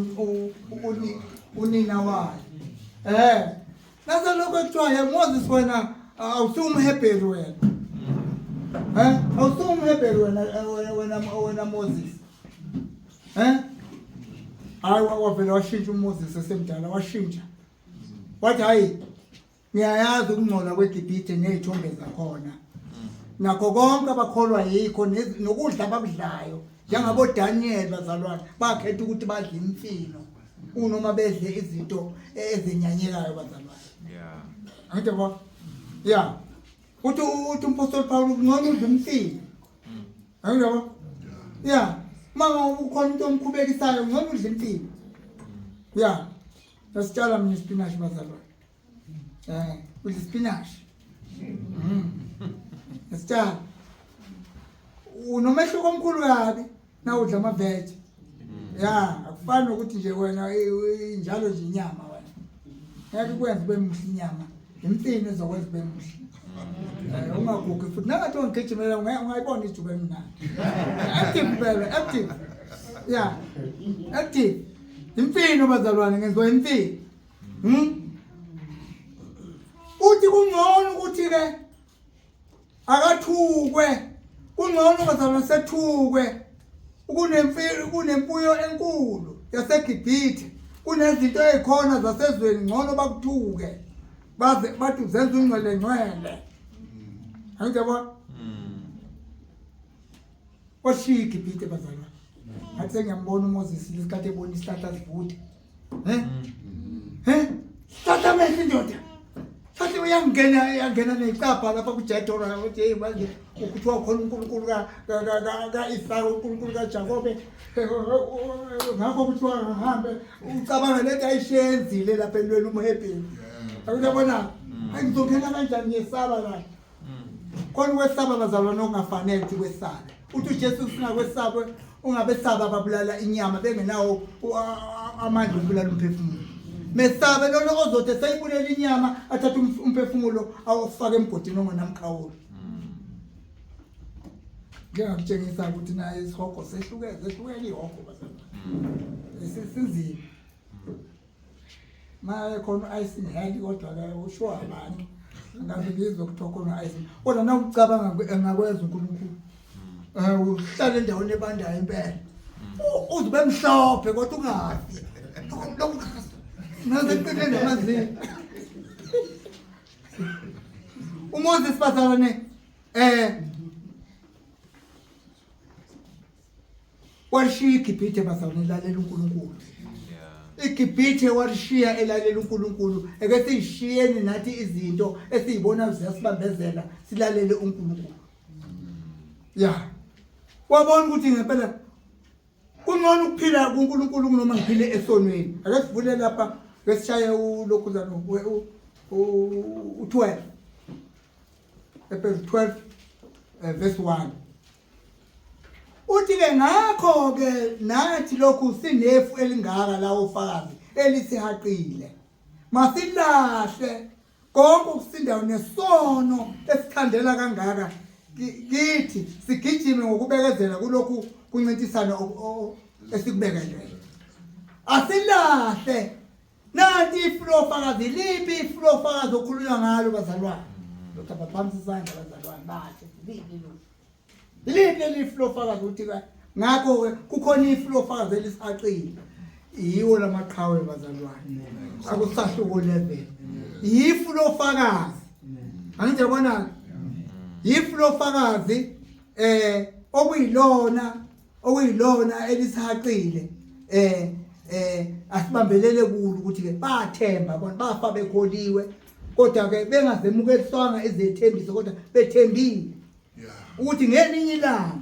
unina wayo. Nase lokho ekuthiwa, "He Moses, wena awusiwumHebheru wena, awusiwumHebheru wena, wena Moses." Hayi, wavele washintsha uMoses esemdala, washintsha, wathi, "Hayi, ngiyayazi ukungcola kweGibhithe nezithombe zakhona, nakho konke abakholwa yikho, nokudla abakudlayo." Njengabo Daniel bazalwane, bakhetha ukuthi badle imfino unoma bedle izinto ezenyanyekayo bazalwane. Angithi yabo, ya, uthi umpostoli Paul, ngcono udle imfino. Angithi yabo, ya, uma ukhona into omkhubekisayo, ngcono udle imfino. Ya, nasitshala mina isipinashi bazalwane, udla isipinashi. Nasitshala, unomehluko omkhulu kabi nawudla amaveji. Ya, akufani nokuthi nje wena injalo nje inyama, wena ngeke kwenze ube muhle inyama, imfino ezokwenza ube muhle. Ungagugi futhi, nangathi ungigijimela ungayibona ijuba emnandi, active impela, active, ya, active. Imfino bazalwane, ngenziwa imfino. Uthi kungcono ukuthi ke Akathukwe, kungcono bazalwane sethukwe ukunemfilo kunemfuyo enkulu yaseGibhithe kunezinto ezikhona zasezweni, ngcono bakuthuke baze bathi uzenza ungcwele ngcwele. Angiyabona washiya iGibhithe bazalwane. Ngathi sengiyambona uMoses lesikhathi ebona isihlahla sivutha. He? He? Sihlahla amehlo indoda. Sathi uyangena uyangena necapha lapha kuJethro uthi hey manje kuthiwa khona uNkulunkulu ka ka-Isaka uNkulunkulu kaJakobe ngakho kuthiwa ngihambe ucabanga lento ayishenzile lapha elweni umhebheni. Akuyabona? Hayi ngizongena kanjani ngiyesaba la. Khona ukwesaba bazalwane okungafanele ukuthi kwesabe. Uthi uJesu singakwesabe ungabesaba ababulala inyama bengenawo amandla okubulala umphefumulo. Mesabe lona ozothi eseyibulela inyama athathe umphefumulo awufake emgodini ongenamkhawulo. Ngiyakutshengisa ukuthi naye isihogo sehluke zehlukene ihogo bazalwane. Sinzima. Maye khona u-icing hell kodwa ke usho abantu. Ngabe ngizwe kuthiwa khona u-icing. Kodwa nawucabanga engakwenza uNkulunkulu. Eh uhlala endaweni ebandayo impela. Uze ube mhlophe kodwa ungafi. Lokhu naze kuqine namazinyo. UMoses bazalwane eh Walishiya iGibhithe bazalwane elalela uNkulunkulu. IGibhithe walishiya elalela uNkulunkulu. Eke siyishiyeni nathi izinto esiyibona ziyasibambezela silalele uNkulunkulu. Ya. Wabona ukuthi ngempela kungcono ukuphila kuNkulunkulu kunoma ngiphile esonweni. Ake sivule lapha ke sishaye ulokhuzana u-12. Hebrews 12 verse 1. Uthi-ke ngakho-ke nathi lokhu sinefu elingaka lawo fakazi elisihaqile. Masilahle konke okusindayo nesono esithandela kangaka kithi sigijime ngokubekezela kulokhu kuncintisana esikubekelwe. Asilahle nanti ifu lofakazi. Liphi ifu lofakazi okhulunywa ngalo bazalwane? Lokhu abaphamisa isandla bazalwane bathi liphi lo? Liphi leli ifu lofakazi ukuthi ngakho-ke kukhona ifu lofakazi elisaqile. Yiwo lamaqhawe bazalwane. Akusahluko level. Yifu lofakazi. Angithi yabona? Yifu lofakazi eh okuyilona okuyilona elisihaqile eh eh asibambelele kulo ukuthi ke bathemba bona bafa bekholiwe kodwa ke bengazemukeliswanga izethembiso kodwa bethembile ukuthi ngelinye ilanga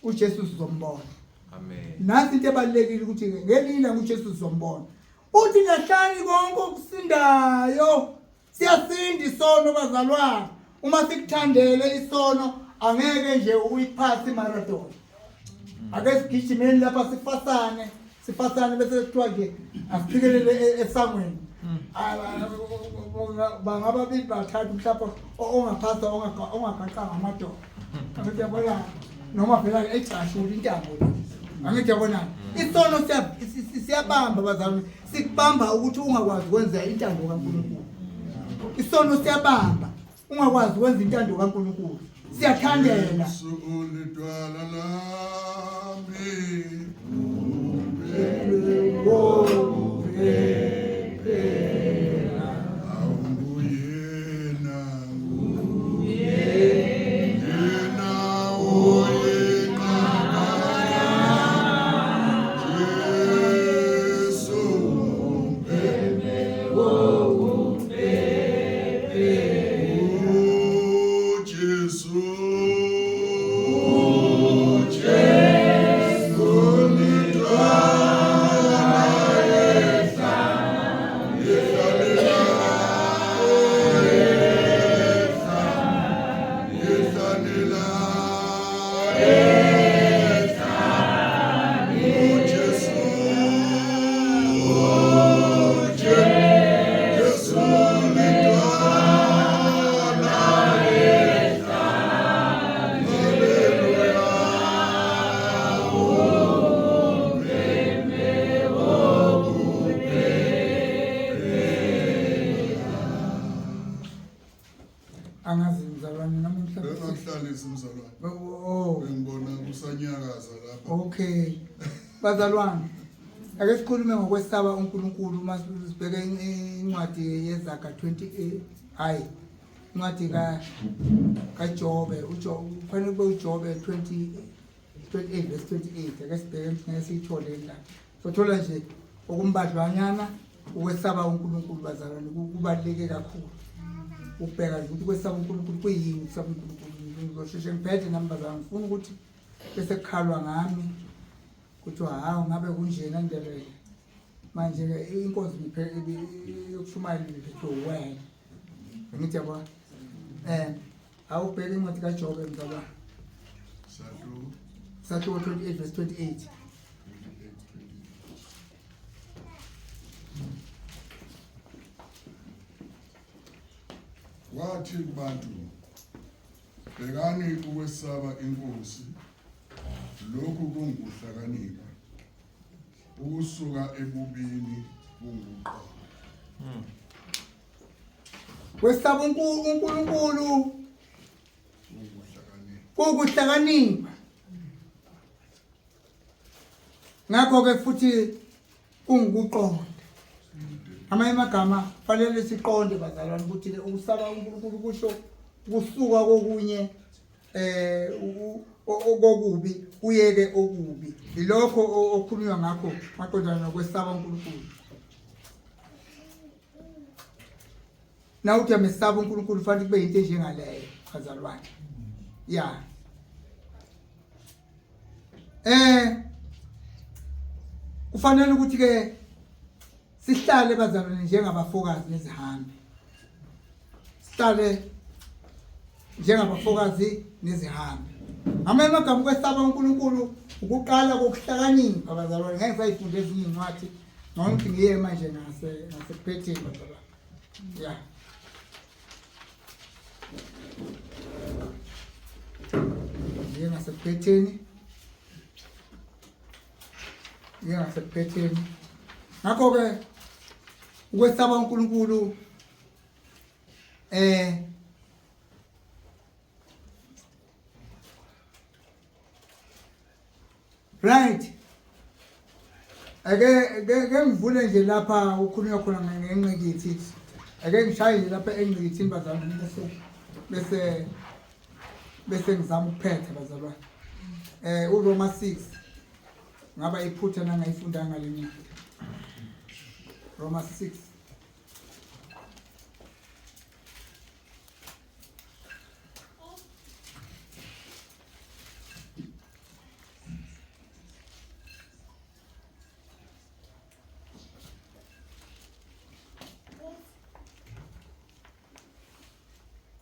uJesu sizombona. Amen. Nansi into ebalulekile ukuthi ngelinye ilanga uJesu sizombona. Uthi lahlani konke okusindayo. Siyasinda isono bazalwane. Uma sikuthandele isono angeke nje uyiphase imarathon. Ake sigijimeni lapha sifasane, sifasane bese kuthiwa nje asiphikelele esangweni. Bangababili bathathu mhlawumbe ongaphasa ongagaqanga amadolo. Angithi yabona noma phela ecashula intambo le. Angithi yabona isono siyabamba bazalwane, sikubamba ukuthi ungakwazi ukwenza intando kaNkulunkulu. Isono siyabamba ungakwazi ukwenza intando kaNkulunkulu. Siyathandela. Jesu ulidwala lami. Awunguyena, yena oyinqaba yami. Jesu uJesu, uJesu lidwala Angazi mzalwane noma mhlawumbe Bengakuhlalisa mzalwane. Oh. Bengibona kusanyakaza lapha. Okay. Bazalwane, ake sikhulume ngokwesaba uNkulunkulu uma sibheke incwadi yeZaga 28 hayi incwadi ka kaJobe uJobe kufanele kube uJobe 20 28 verse 28 ake sibheke ngeke siyithole la. Sothola nje okumbadlwanyana ukwesaba uNkulunkulu bazalwane kubaluleke kakhulu. Ukubheka nje ukuthi ukwesaba uNkulunkulu kuyini ukusaba uNkulunkulu ngizosheshe ngiphethe nami bazalwane ngifuna ukuthi bese kukhalwa ngami kuthiwa hawu ngabe kunjena Ndebele manje-ke inkonzo yokushumayela ibiphethwe uwena ngithi yabo um awubheke incwadi kaJobe mzalwane Sahluko sahluko 28 verse 28 Wathi kubantu, bhekani ukwesaba inkosi, lokhu kungukuhlakanipha, ukusuka ebubini kungukuqonda. Kwesaba uNkulunkulu kuwukuhlakanipha. Ngakho-ke futhi kungukuqonda. Amanye amagama fanele siqonde bazalwane ukuthi ukusaba uNkulunkulu kusho ukusuka kokunye eh okokubi uyeke okubi. Ilokho okukhulunywa ngakho maqondana nokwesaba uNkulunkulu. Nawuthi uyamesaba uNkulunkulu fanele kube yinto enjengaleyo bazalwane. Ya. Eh kufanele ukuthi ke sihlale bazalwane njengabafokazi nezihambi. Sihlale njengabafokazi nezihambi. Amanye amagama ukwesaba uNkulunkulu ukuqala kokuhlakanipha bazalwane ngeke ngisayifunda ezinye iy'ncwadi ngcono ukuthi ngiye manje ngasekuphetheni bazalwane. Ya. Ngiye ngasekuphetheni. Ngiye ngasekuphetheni. Ngakho-ke ukwesaba uNkulunkulu eh Right. Ake ke ngivule nje lapha ukhulunywa khona ngenqikithi. Ake ngishaye nje lapha enqikithini bazalwane bese bese bese ngizama ukuphetha bazalwane. Eh uRoma 6 ngaba iphutha nangayifundanga le ncwadi. Roma 6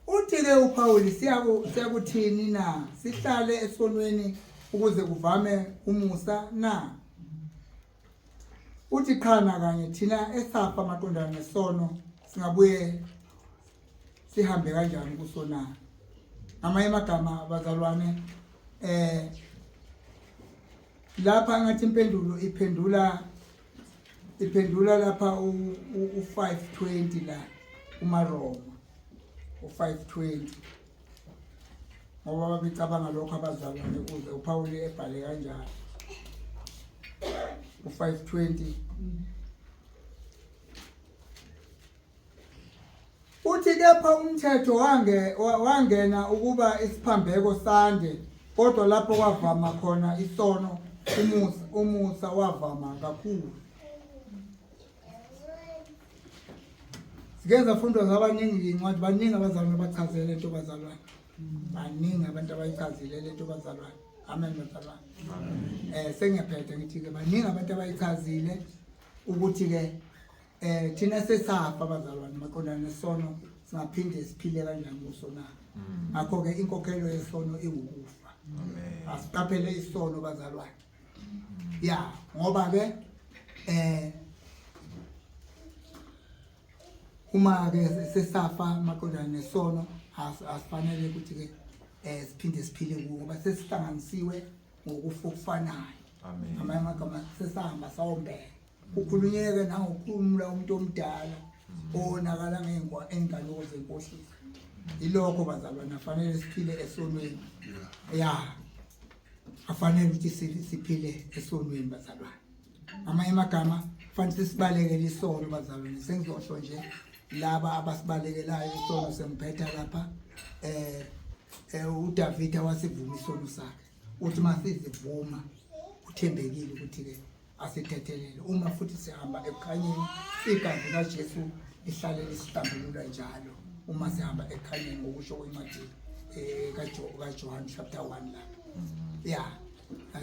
Uthi-ke uPawuli siyakuthini na? Sihlale esonweni ukuze kuvame umusa na? Uthi qha nakanye thina esafa maqondana nesono singabuye sihambe kanjani kuso na? Ngamanye amagama bazalwane eh lapha ngathi impendulo iphendula iphendula lapha u-520 la kumaRoma u-520 ngoba babecabanga lokho abazalwane kuze uPawuli ebhale kanjalo u-520 uthi kepha umthetho wange wangena ukuba isiphambeko sande kodwa lapho kwavama khona isono umusa umusa wavama kakhulu Sike zafundwa zabaningi incwadi, baningi abazalwane abachazele lento bazalwane. Baningi abantu abayichazile lento bazalwane. Amen bazalwane. Eh sengiyaphetha ngithi ke baningi abantu abayichazile ukuthi ke eh thina sesafa bazalwane maqondana nesono singaphinde siphile kanjani kuso na. Ngakho ke inkokhelo yesono iwukufa. Amen. Asiqaphele isono bazalwane. Ya ngoba ke eh uma ke sesafa maqondana nesono asifanele ukuthi ke eh siphinde siphile kuwo ngoba sesihlanganisiwe ngokufa okufanayo. Amen. Amanye amagama sesahamba sawombela. Kukhulunyeke nangokukhumula umuntu omdala owonakala ngengane zenkohliso. Ilokho bazalwane, afanele siphile esonweni. Ya, afanele ukuthi siphile esonweni bazalwane. Amanye amagama, fanele sisibalekele isono bazalwane. Sengizosho nje laba abasibalekelayo isono, sengiphetha lapha. uDavida wasivuma isono sakhe, uthi masizivuma uthembekile ukuthi ke asithethelele. Uma futhi sihamba ekukhanyeni, igazi kaJesu lihlale lisihlambulula njalo uma sihamba ekukhanyeni, ngokusho kwencwadi kaJohn chapter 1 lapha. Ya,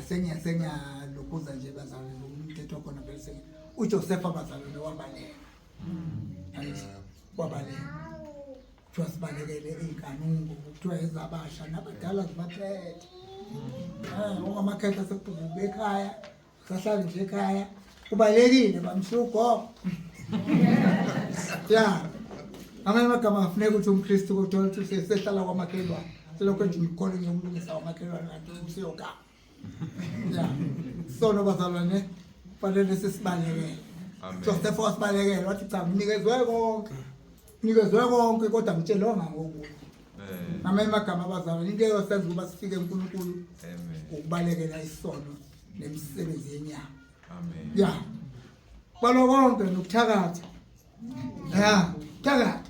sengiyalokhuza nje bazalwane, umthetho khona vele uJoseph bazalwane wabaleka, wabaleka. Kuthiwa sibalekele iy'nkanuko, kuthiwa ezabasha nabadala zibaphethe. Ongamakhetha sekubuka ekhaya, sahlala nje ekhaya, kubalekile bamshiya ugogo. Ya, amanye amagama afuneka ukuthi umKristu kuthola ukuthi sehlala kwamakhelwane, selokhu ethi ngikhona ngiyokulungisa kwamakhelwane, kanti useyogama. Ya, sono bazalwane fanele sisibalekele. Joseph wasibalekela, wathi cha, nginikezwe konke, nikezwe konke, kodwa ngitshelwanga ngokunye. Ngamanye amagama abazalwane, into eyosenza ukuba sifike kuNkulunkulu ukubalekela isono nemisebenzi yenyama. Amen. Ya, kwalo konke nokuthakatha. Ya, thakatha.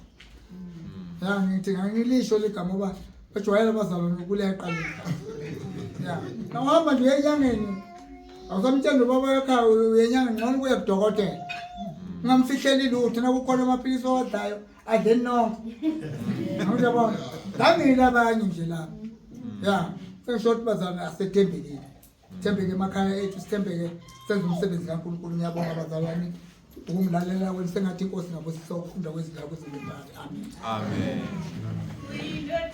Ya, ngithi ngangilisho ligama ngoba bajwayele abazalwane ukuleqa le. Ya, nawuhamba nje uye enyangeni, awusamtsheli ubaba ekhaya uye enyangeni, ngcono kuye kudokotela. Ungamfihleli lutho, nakukhona amaphilisi owadlayo adleni nonke. Awuyabona, ngangile abanye nje lapha. Ya, sengisho ukuthi bazalwane asethembekile, sithembeke emakhaya ethu, sithembeke senze umsebenzi kaNkulunkulu. Ngiyabonga bazalwane ukungilalela kwenu. Sengathi inkosi ngabusisa ukufunda kwezwi lakho. Amen. Amen. Uyindoda.